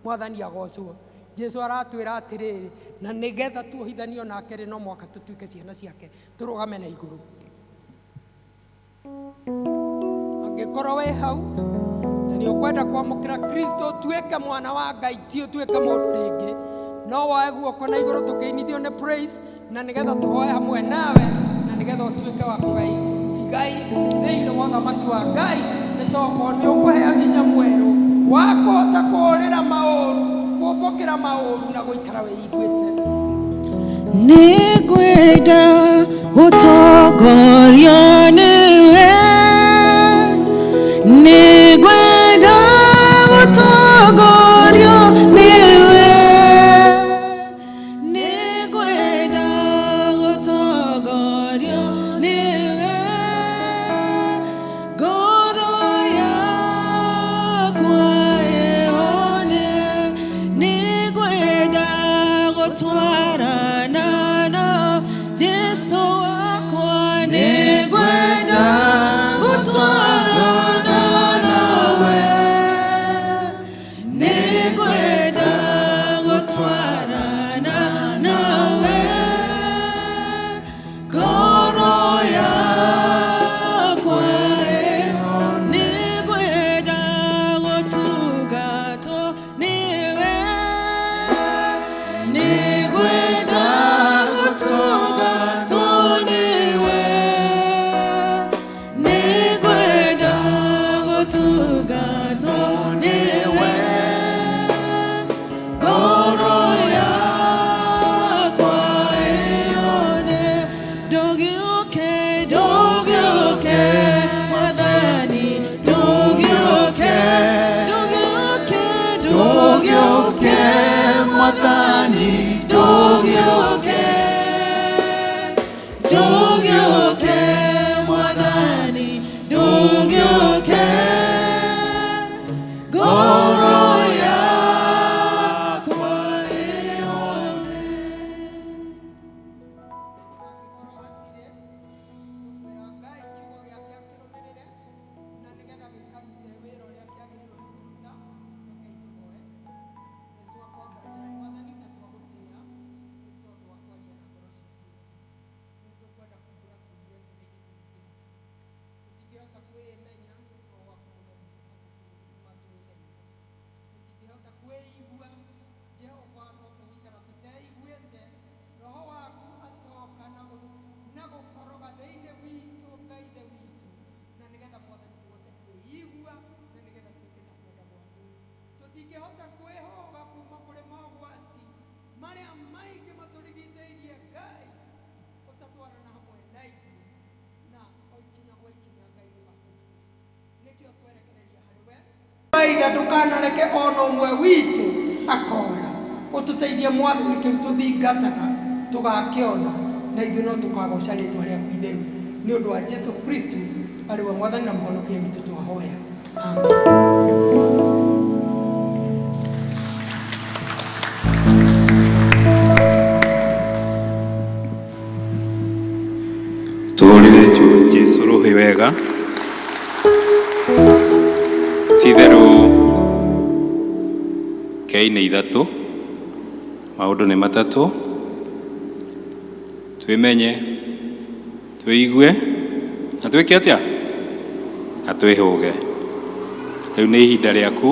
Mwathani agocwo. Jesu aratwĩra atĩrĩrĩ, na nĩgetha tuohithanio nake rĩ, no mũhaka tũtuĩke ciana ciake, tũrũgame na igũrũ. Angĩkorwo wĩ hau na nĩ ũkwenda kwamũkĩra Kristo ũtuĩke mwana wa Ngai, ti ũtuĩke mũndũ rĩngĩ, no woe guoko na igũrũ tũkĩinithio nĩ praise, na nĩgetha tũhoe hamwe nawe, na nĩgetha ũtuĩke wa kũgai igai thĩinĩ wa ũthamaki wa Ngai, nĩ tondũ nĩ ũkũheo hinya mwerũ wa kũhota kũũrĩra maũru, kũmbũkĩra maũru na gũikara wĩiguĩte. Nĩngwenda gũtongorio nĩwe, nĩngwenda gũtongorio nĩwe, nĩngwenda gũtongorio nĩwe, ngoro yakwa ĩhone, nĩngwenda gũtwarana na Jesu wakwa, nĩngwenda gũtwarana nawe, nĩngwenda gũtwarana nawe, ngoro yakwa ĩhone, nĩngwenda gũtungatwo nĩwe, nĩngwenda gũtungatwo nĩwe, nĩngwenda gũtungatwo nĩwe, ngoro yakwa ĩhone, ndũgĩũke, ndũgĩũke Mwathani, ndũgĩũke, ndũgĩũke, ndũgĩũke Mwathani, ndũgĩũke, ndũgĩũke Mwathani, ndũgĩũke, ngoro yakwa ĩhone. Angĩkorwo hatirĩ, tũkwĩra Ngai kiugo gĩake akĩrũmĩrĩre, na nĩgetha gĩkarute wĩra ũrĩa kĩagĩrĩirwo nĩ kũruta. Rekei tũhoe. Nĩ twakwambatĩra Mwathani na twagũtĩĩa nĩ tondũ wa kwaria na ngoro citũ. Nĩ tũkwenda kumbũra tuge tũrĩ tũtingĩhota, tũtingĩhota kwĩmenya, Roho waku Mũtheru matwĩmenye. Tũtingĩhota kwĩigua, Jehova, no tũgũikara tũteiguĩte. Roho waku atoka na gũkoroga thĩinĩ witũ, Ngai ithe witũ, na nĩgetha Mwathani tũhote kwĩigua, na nĩgetha twĩke ta kwenda gwaku. Tũtingĩhota kwĩhũga kuma kũrĩ mogwati marĩa maingĩ matũrigicĩirie, Ngai, ũtatwarana hamwe na ithuĩ, na o ikinya gwa ikinya Ngai ndũgatũtige. Nĩkĩo twerekereria harĩ we. Ithe, ndũkanareke ona ũmwe witũ Akora ũtũteithie Mwathani, kĩu tũthingataga tũgakĩona, na ithuĩ no tũkagoca rĩtwa rĩaku itheru nĩ ũndũ wa Jesu Kristo arĩ we Mwathani na Mũhonokia witũ twahoya. Amen. Tũhũrĩre Jesu rũhĩ wega. Ti-itherũ kei nĩ ithatũ, maũndũ nĩ matatũ, twĩmenye, twĩigue na twĩke atĩa? Na twĩhũge. Rĩu nĩ ihinda rĩaku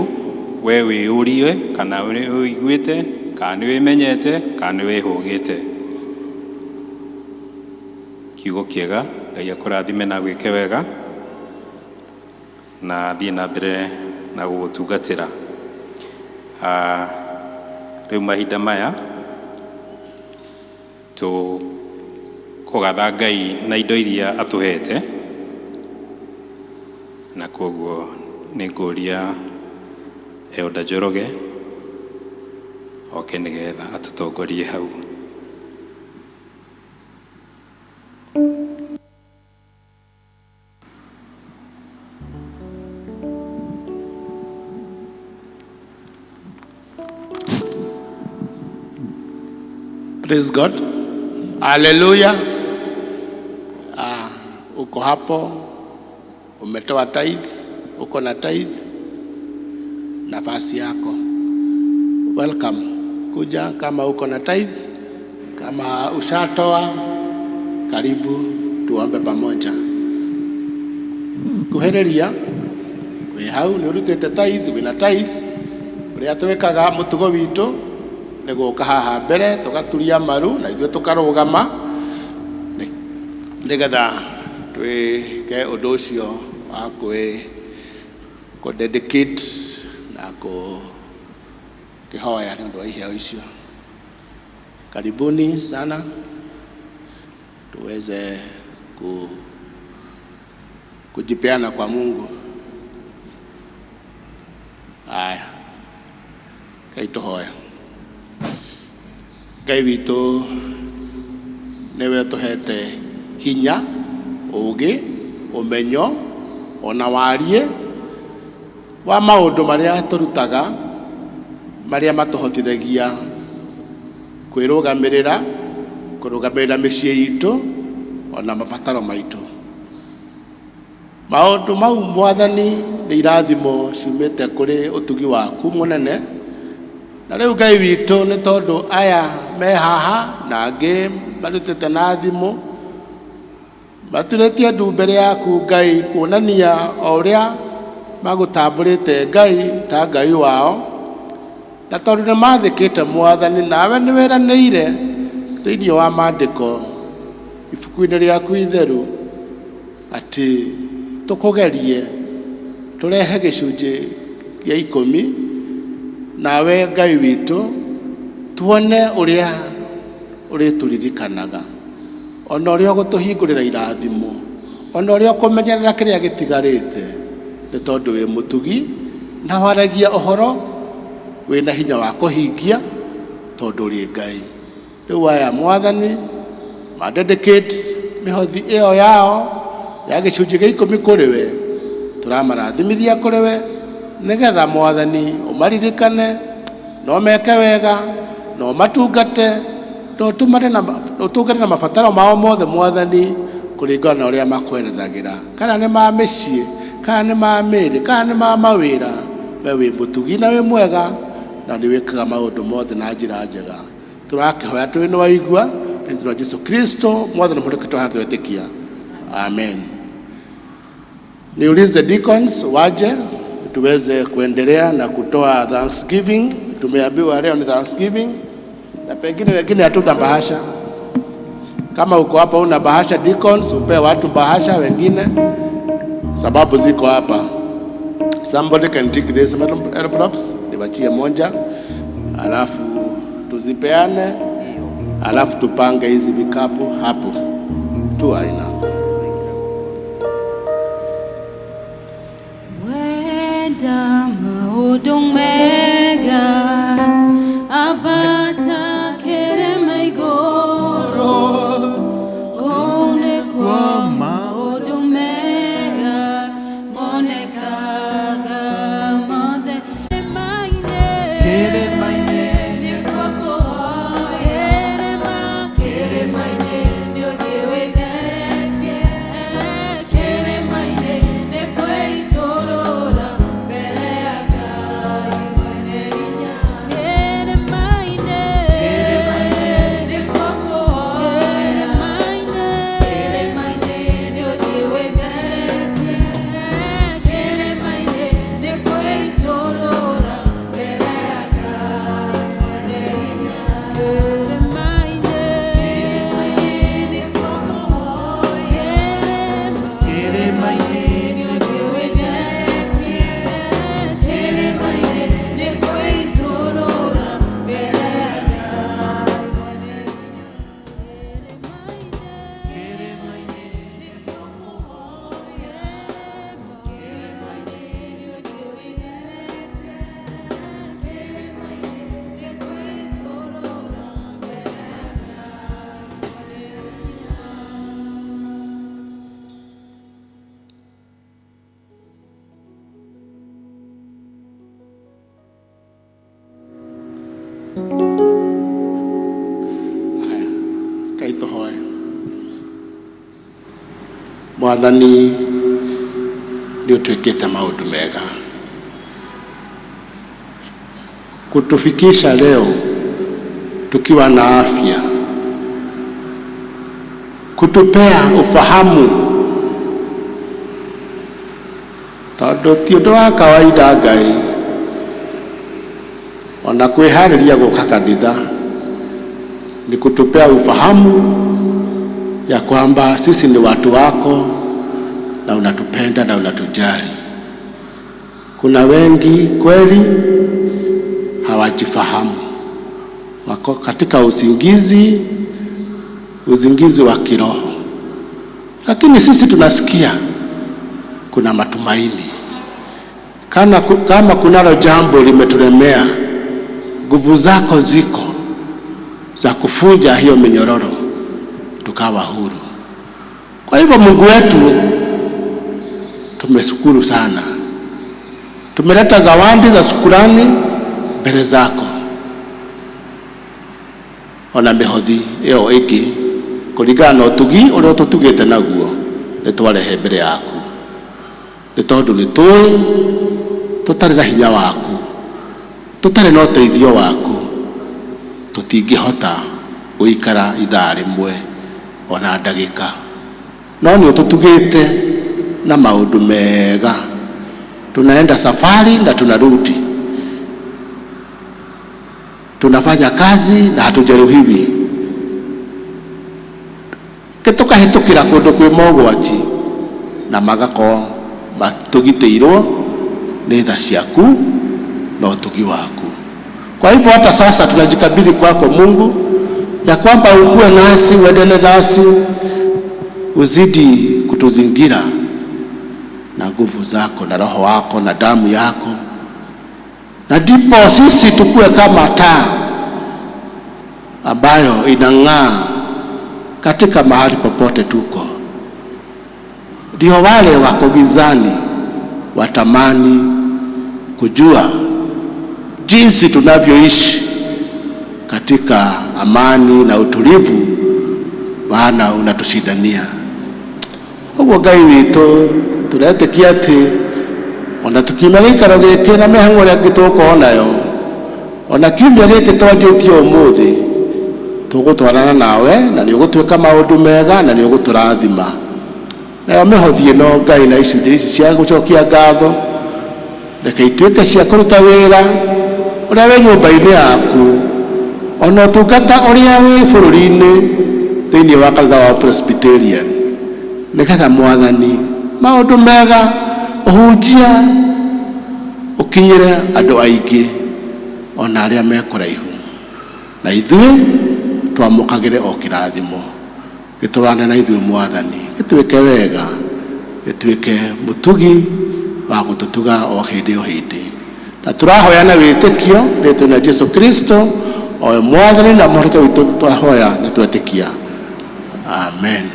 we wĩyũrie kana nĩ wĩiguĩte, kana nĩ wĩmenyete, kana nĩ wĩhũgĩte. Kiugo kĩega, Ngai akũrathime na agwĩke wega na athiĩ na mbere na gũgũtungatĩra. Rĩu mahinda maya tũkũgatha Ngai na indo iria atũhete, na koguo nĩ ngũria Elder Njoroge oke nĩgetha atũtongorie hau. Praise God. Hallelujah. Uko hapo umetoa tithe, uko na tithe, nafasi yako. Welcome. Kuja kama uko na tithe, kama ushatoa, karibu tuombe pamoja. Kuhĩrĩria wĩ hau nĩ ũrutĩte tithe, wĩna tithe, ũrĩa twĩkaga mũtugo witũ nĩ gũka haha mbere tũgaturia maru na ithuĩ tũkarũgama nĩgetha twĩke ũndũ ũcio wa kwĩ kũ dedicate na kũkĩhoya nĩ ũndũ wa iheo icio. Karibuni sana tuweze kujipeana kwa Mungu. Aya, Ngai tũhoe. Ngai witũ nĩwe ũtũhete hinya, ũũgĩ, ũmenyo ona warie wa maũndũ marĩa tũrutaga marĩa matũhotithagia kwĩrũgamĩrĩra, kũrũgamĩrĩra mĩciĩ itũ ona mabataro maitũ. Maũndũ mau Mwathani nĩ irathimo ciumĩte kũrĩ ũtugi waku mũnene. Na rĩu Ngai witũ nĩ tondũ aya me haha na angĩ marutĩte na thimũ maturĩtie ndu mbere yaku Ngai, kuonania o ũrĩa magũtambũrĩte Ngai ta Ngai wao, na tondũ nĩ mathĩkĩte Mwathani, nawe nĩ wĩranĩire thĩinĩ wa maandĩko ibuku-inĩ rĩaku itheru atĩ tũkũgerie tũrehe gĩcunjĩ gĩa ikũmi, nawe Ngai witũ tuone ũrĩa ũrĩtũririkanaga, ona ũrĩa ũgũtũhingũrĩra irathimo, ona ũrĩa ũkũmenyerera kĩrĩa gĩtigarĩte, nĩ tondũ wĩ mũtugi na waragia ũhoro wĩna hinya wa kũhingia tondũ ũrĩ Ngai. Rĩu aya Mwathani ma dedicate mĩhothi ĩyo yao ya gĩcunjĩ gĩa ikũmi kũrĩ we, tũramarathimithia kũrĩ we nĩgetha Mwathani ũmaririkane na ũmeke wega na ũmatungate na ũtungate na mabataro mao mothe Mwathani kũringana na ũrĩa makwerethagĩra, kana nĩ ma mĩciĩ, kana nĩ ma mĩĩrĩ, kana nĩ ma mawĩra. We wĩ mũtugi na wĩ mwega na nĩ wĩkaga maũndũ mothe na njĩra njega. Tũrakĩhoya tũrĩ nĩ waigua rĩĩtwa rĩa Jesu Kristo Mwathani mũhonokia tũhana twetĩkia. Amen. Niulize deacons waje tuweze kuendelea na kutoa thanksgiving. Tumeambiwa leo ni thanksgiving na pengine wengine hatuna bahasha. Kama uko hapa una bahasha, deacons, upe watu bahasha wengine, sababu ziko hapa. Somebody can take this envelopes, niwachie moja, alafu tuzipeane, alafu tupange hizi vikapu hapo. Two are enough. Wenda maũndũ mega. Mwathani nĩ ũtwĩkĩte maũndũ mega kutufikisha leo tukiwa na afya, kutupea ufahamu, tondũ ti ũndũ wa kawaida Ngai ona kwĩharĩria gũka kanitha ni kutupea ufahamu ya kwamba sisi ni watu wako na unatupenda na unatujali. Kuna wengi kweli hawajifahamu, wako katika usingizi, usingizi wa kiroho, lakini sisi tunasikia kuna matumaini. Kama kunalo jambo limetulemea, nguvu zako ziko za kufunja hiyo minyororo tukawa huru. Kwa hivyo Mungu wetu, tumeshukuru sana, tumeleta zawadi za shukurani mbele zako, ona mĩhothi ĩyo ĩngĩ kũringana na ũtugi ũrĩa ũtũtugĩte naguo nĩ twarehe mbere yaku, nĩ tondũ nĩ tũĩ tũtarĩ na hinya waku, tũtarĩ na ũteithio waku, tũtingĩhota gũikara ithaa rĩmwe ona ndagĩka, no nĩ ũtũtugĩte na maũndũ mega. Tunaenda safari na tunarudi, tunafanya kazi na hatujeruhiwi, tukahĩtũkĩra kũndũ kwĩ mogwati na magakorwo matũgitĩirwo nĩ tha ciaku na ũtugi waku. Kwa hivyo hata sasa tunajikabidhi kwako Mungu, ya kwamba ukuwe nasi, uendele nasi, uzidi kutuzingira na nguvu zako na roho wako na damu yako, na ndipo sisi tukue kama taa ambayo inang'aa katika mahali popote tuko. Ndio wale wako gizani watamani kujua jinsi tunavyoishi katika amani na utulivu, maana unatushindania. Ũguo Ngai witũ tũretĩkia atĩ ona tukiuma gĩikaro gĩkĩ na mĩhang'o ĩrĩa ĩngĩ tũgũkorwo nayo, ona kiumia gĩkĩ twanjĩtie ũmũthĩ, tũgũtwarana nawe na nĩ ũgũtwĩka maũndũ mega na nĩ ũgũtũrathima. Nayo mĩhothi ĩno Ngai na icunjĩ ici cia gũcokia ngatho, reke ituĩke cia kũruta wĩra ũrĩa wĩ nyũmba-inĩ yaku, ona ũtungata ũrĩa wĩ bũrũri-inĩ thĩinĩ wa kanitha wa Presbyterian, nĩgetha Mwathani maũndũ mega ũhunjia ũkinyĩre andũ aingĩ ona arĩa me kũraihu, na ithuĩ twamũkagĩre o kĩrathimo gĩtũrane na ithuĩ Mwathani, gĩtuĩke wega, gĩtuĩke mũtugi wa gũtũtuga o hĩndĩ o hĩndĩ. Na tũrahoya na wĩtĩkio rĩtwa rĩa Jesu Kristo, o we Mwathani na Mũhonokia witũ, twahoya na twetĩkia, amen.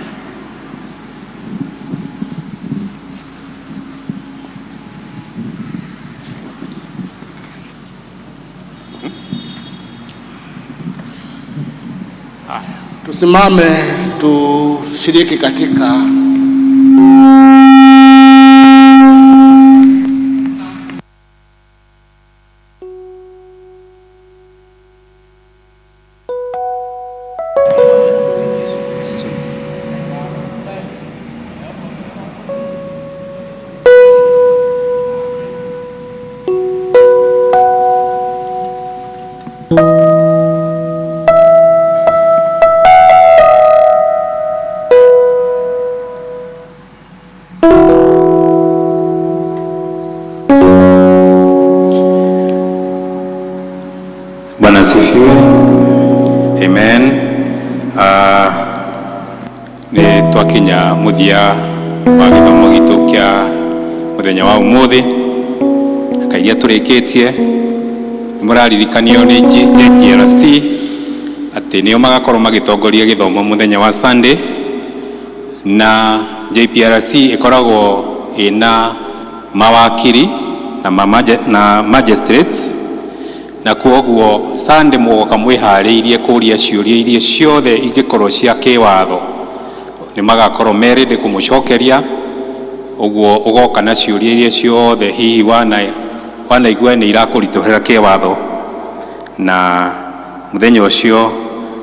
Tusimame tushiriki katika Bwana asifiwe. Amen. Nĩ twakinya mũthia wa gĩthomo gitũ kĩa mũthenya wa ũmũthĩ, kairia tũrĩkĩtie nĩ mũraririkanio nĩ JPRC atĩ nĩo magakorwo magĩtongoria gĩthomo mũthenya wa Sunday, na JPRC ĩkoragwo ĩna mawakiri na, na magistrates, na kwoguo Sunday mũgoka mwĩharĩirie kũria ciũria iria ciothe ingĩkorwo cia kĩwatho Nĩ magakorwo me ready kũmũcokeria. Ũguo ũgoka na ciũria iria ciothe hihi wanaigua nĩ irakũritũhĩra kĩwatho, na mũthenya ũcio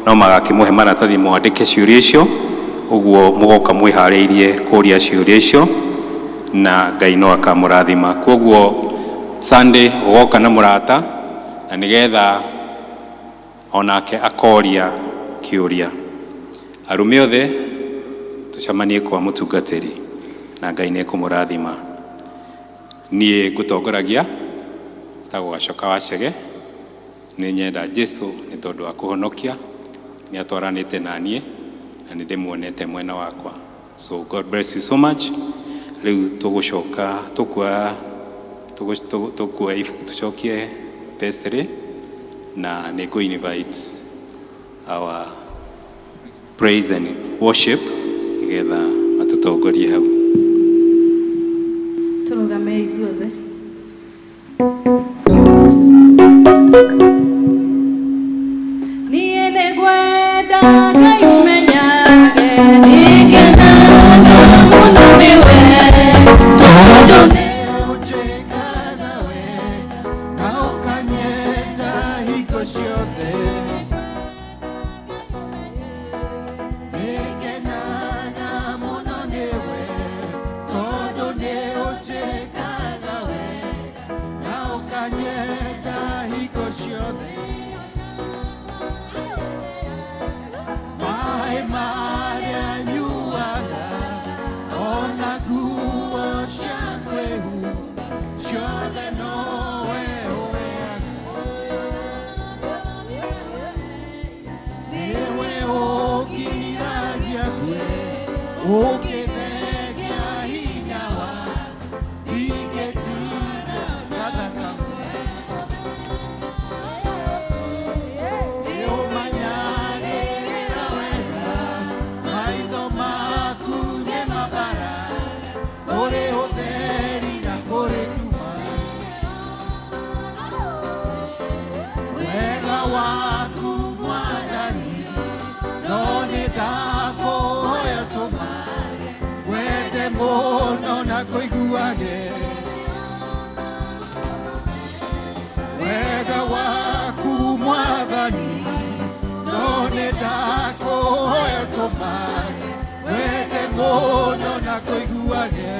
no magakĩmũhe maratathi mwandĩke ciũria icio. Ũguo mũgoka mwĩharĩirie kũria ciũria icio, na Ngai no akamũrathima. Koguo Sunday ũgoka na mũrata, na nĩgetha onake akoria kĩũria. Arũme othe tũcemanie kwa mũtungatĩri, na Ngai nĩ ekũmũrathima. Niĩ ngũtongoragia njĩtagwo Gacoka wa Chege. Nĩ nyenda Jesu nĩ tondũ wa kũhonokia, nĩ atwaranĩte na niĩ na nĩ ndĩmuonete mwena wakwa. So God bless you so much. Rĩu tũgũcoka tũkuoya tũkuoya ibuku tũcokie vestry, na nĩ ngũ invite our praise and worship nĩgetha matũtongorie hau. Tũrũgame ithuothe. Niĩ nĩngwenda Ngai ũmenyage nĩngenaga mũno nĩwe, tondũ nĩ ũnjĩkaga wega na ũkanyenda hingo ciothe. Nĩngenaga mũno nĩwe, tondũ nĩ ũnjĩkaga wega na ũkanyenda hingo ciothe. Maĩ marĩa nyuaga ona nguo cia kwĩhumba ciothe nowe ũheaga. Nĩwe ũngiragia ngwe ũngĩthengia hinya waku, ndingĩtira gathakame. Nĩũmanyagĩrĩra wega, maitho maku nĩ mabara kũrĩ ũtheri na kũrĩ nduma. Wega waku Mwathani no nĩ ndakũhoya, tũmage wende mũno na kũiguage. Wega waku Mwathani no nĩ ndakũhoya, tũmage wende mũno na kũiguage.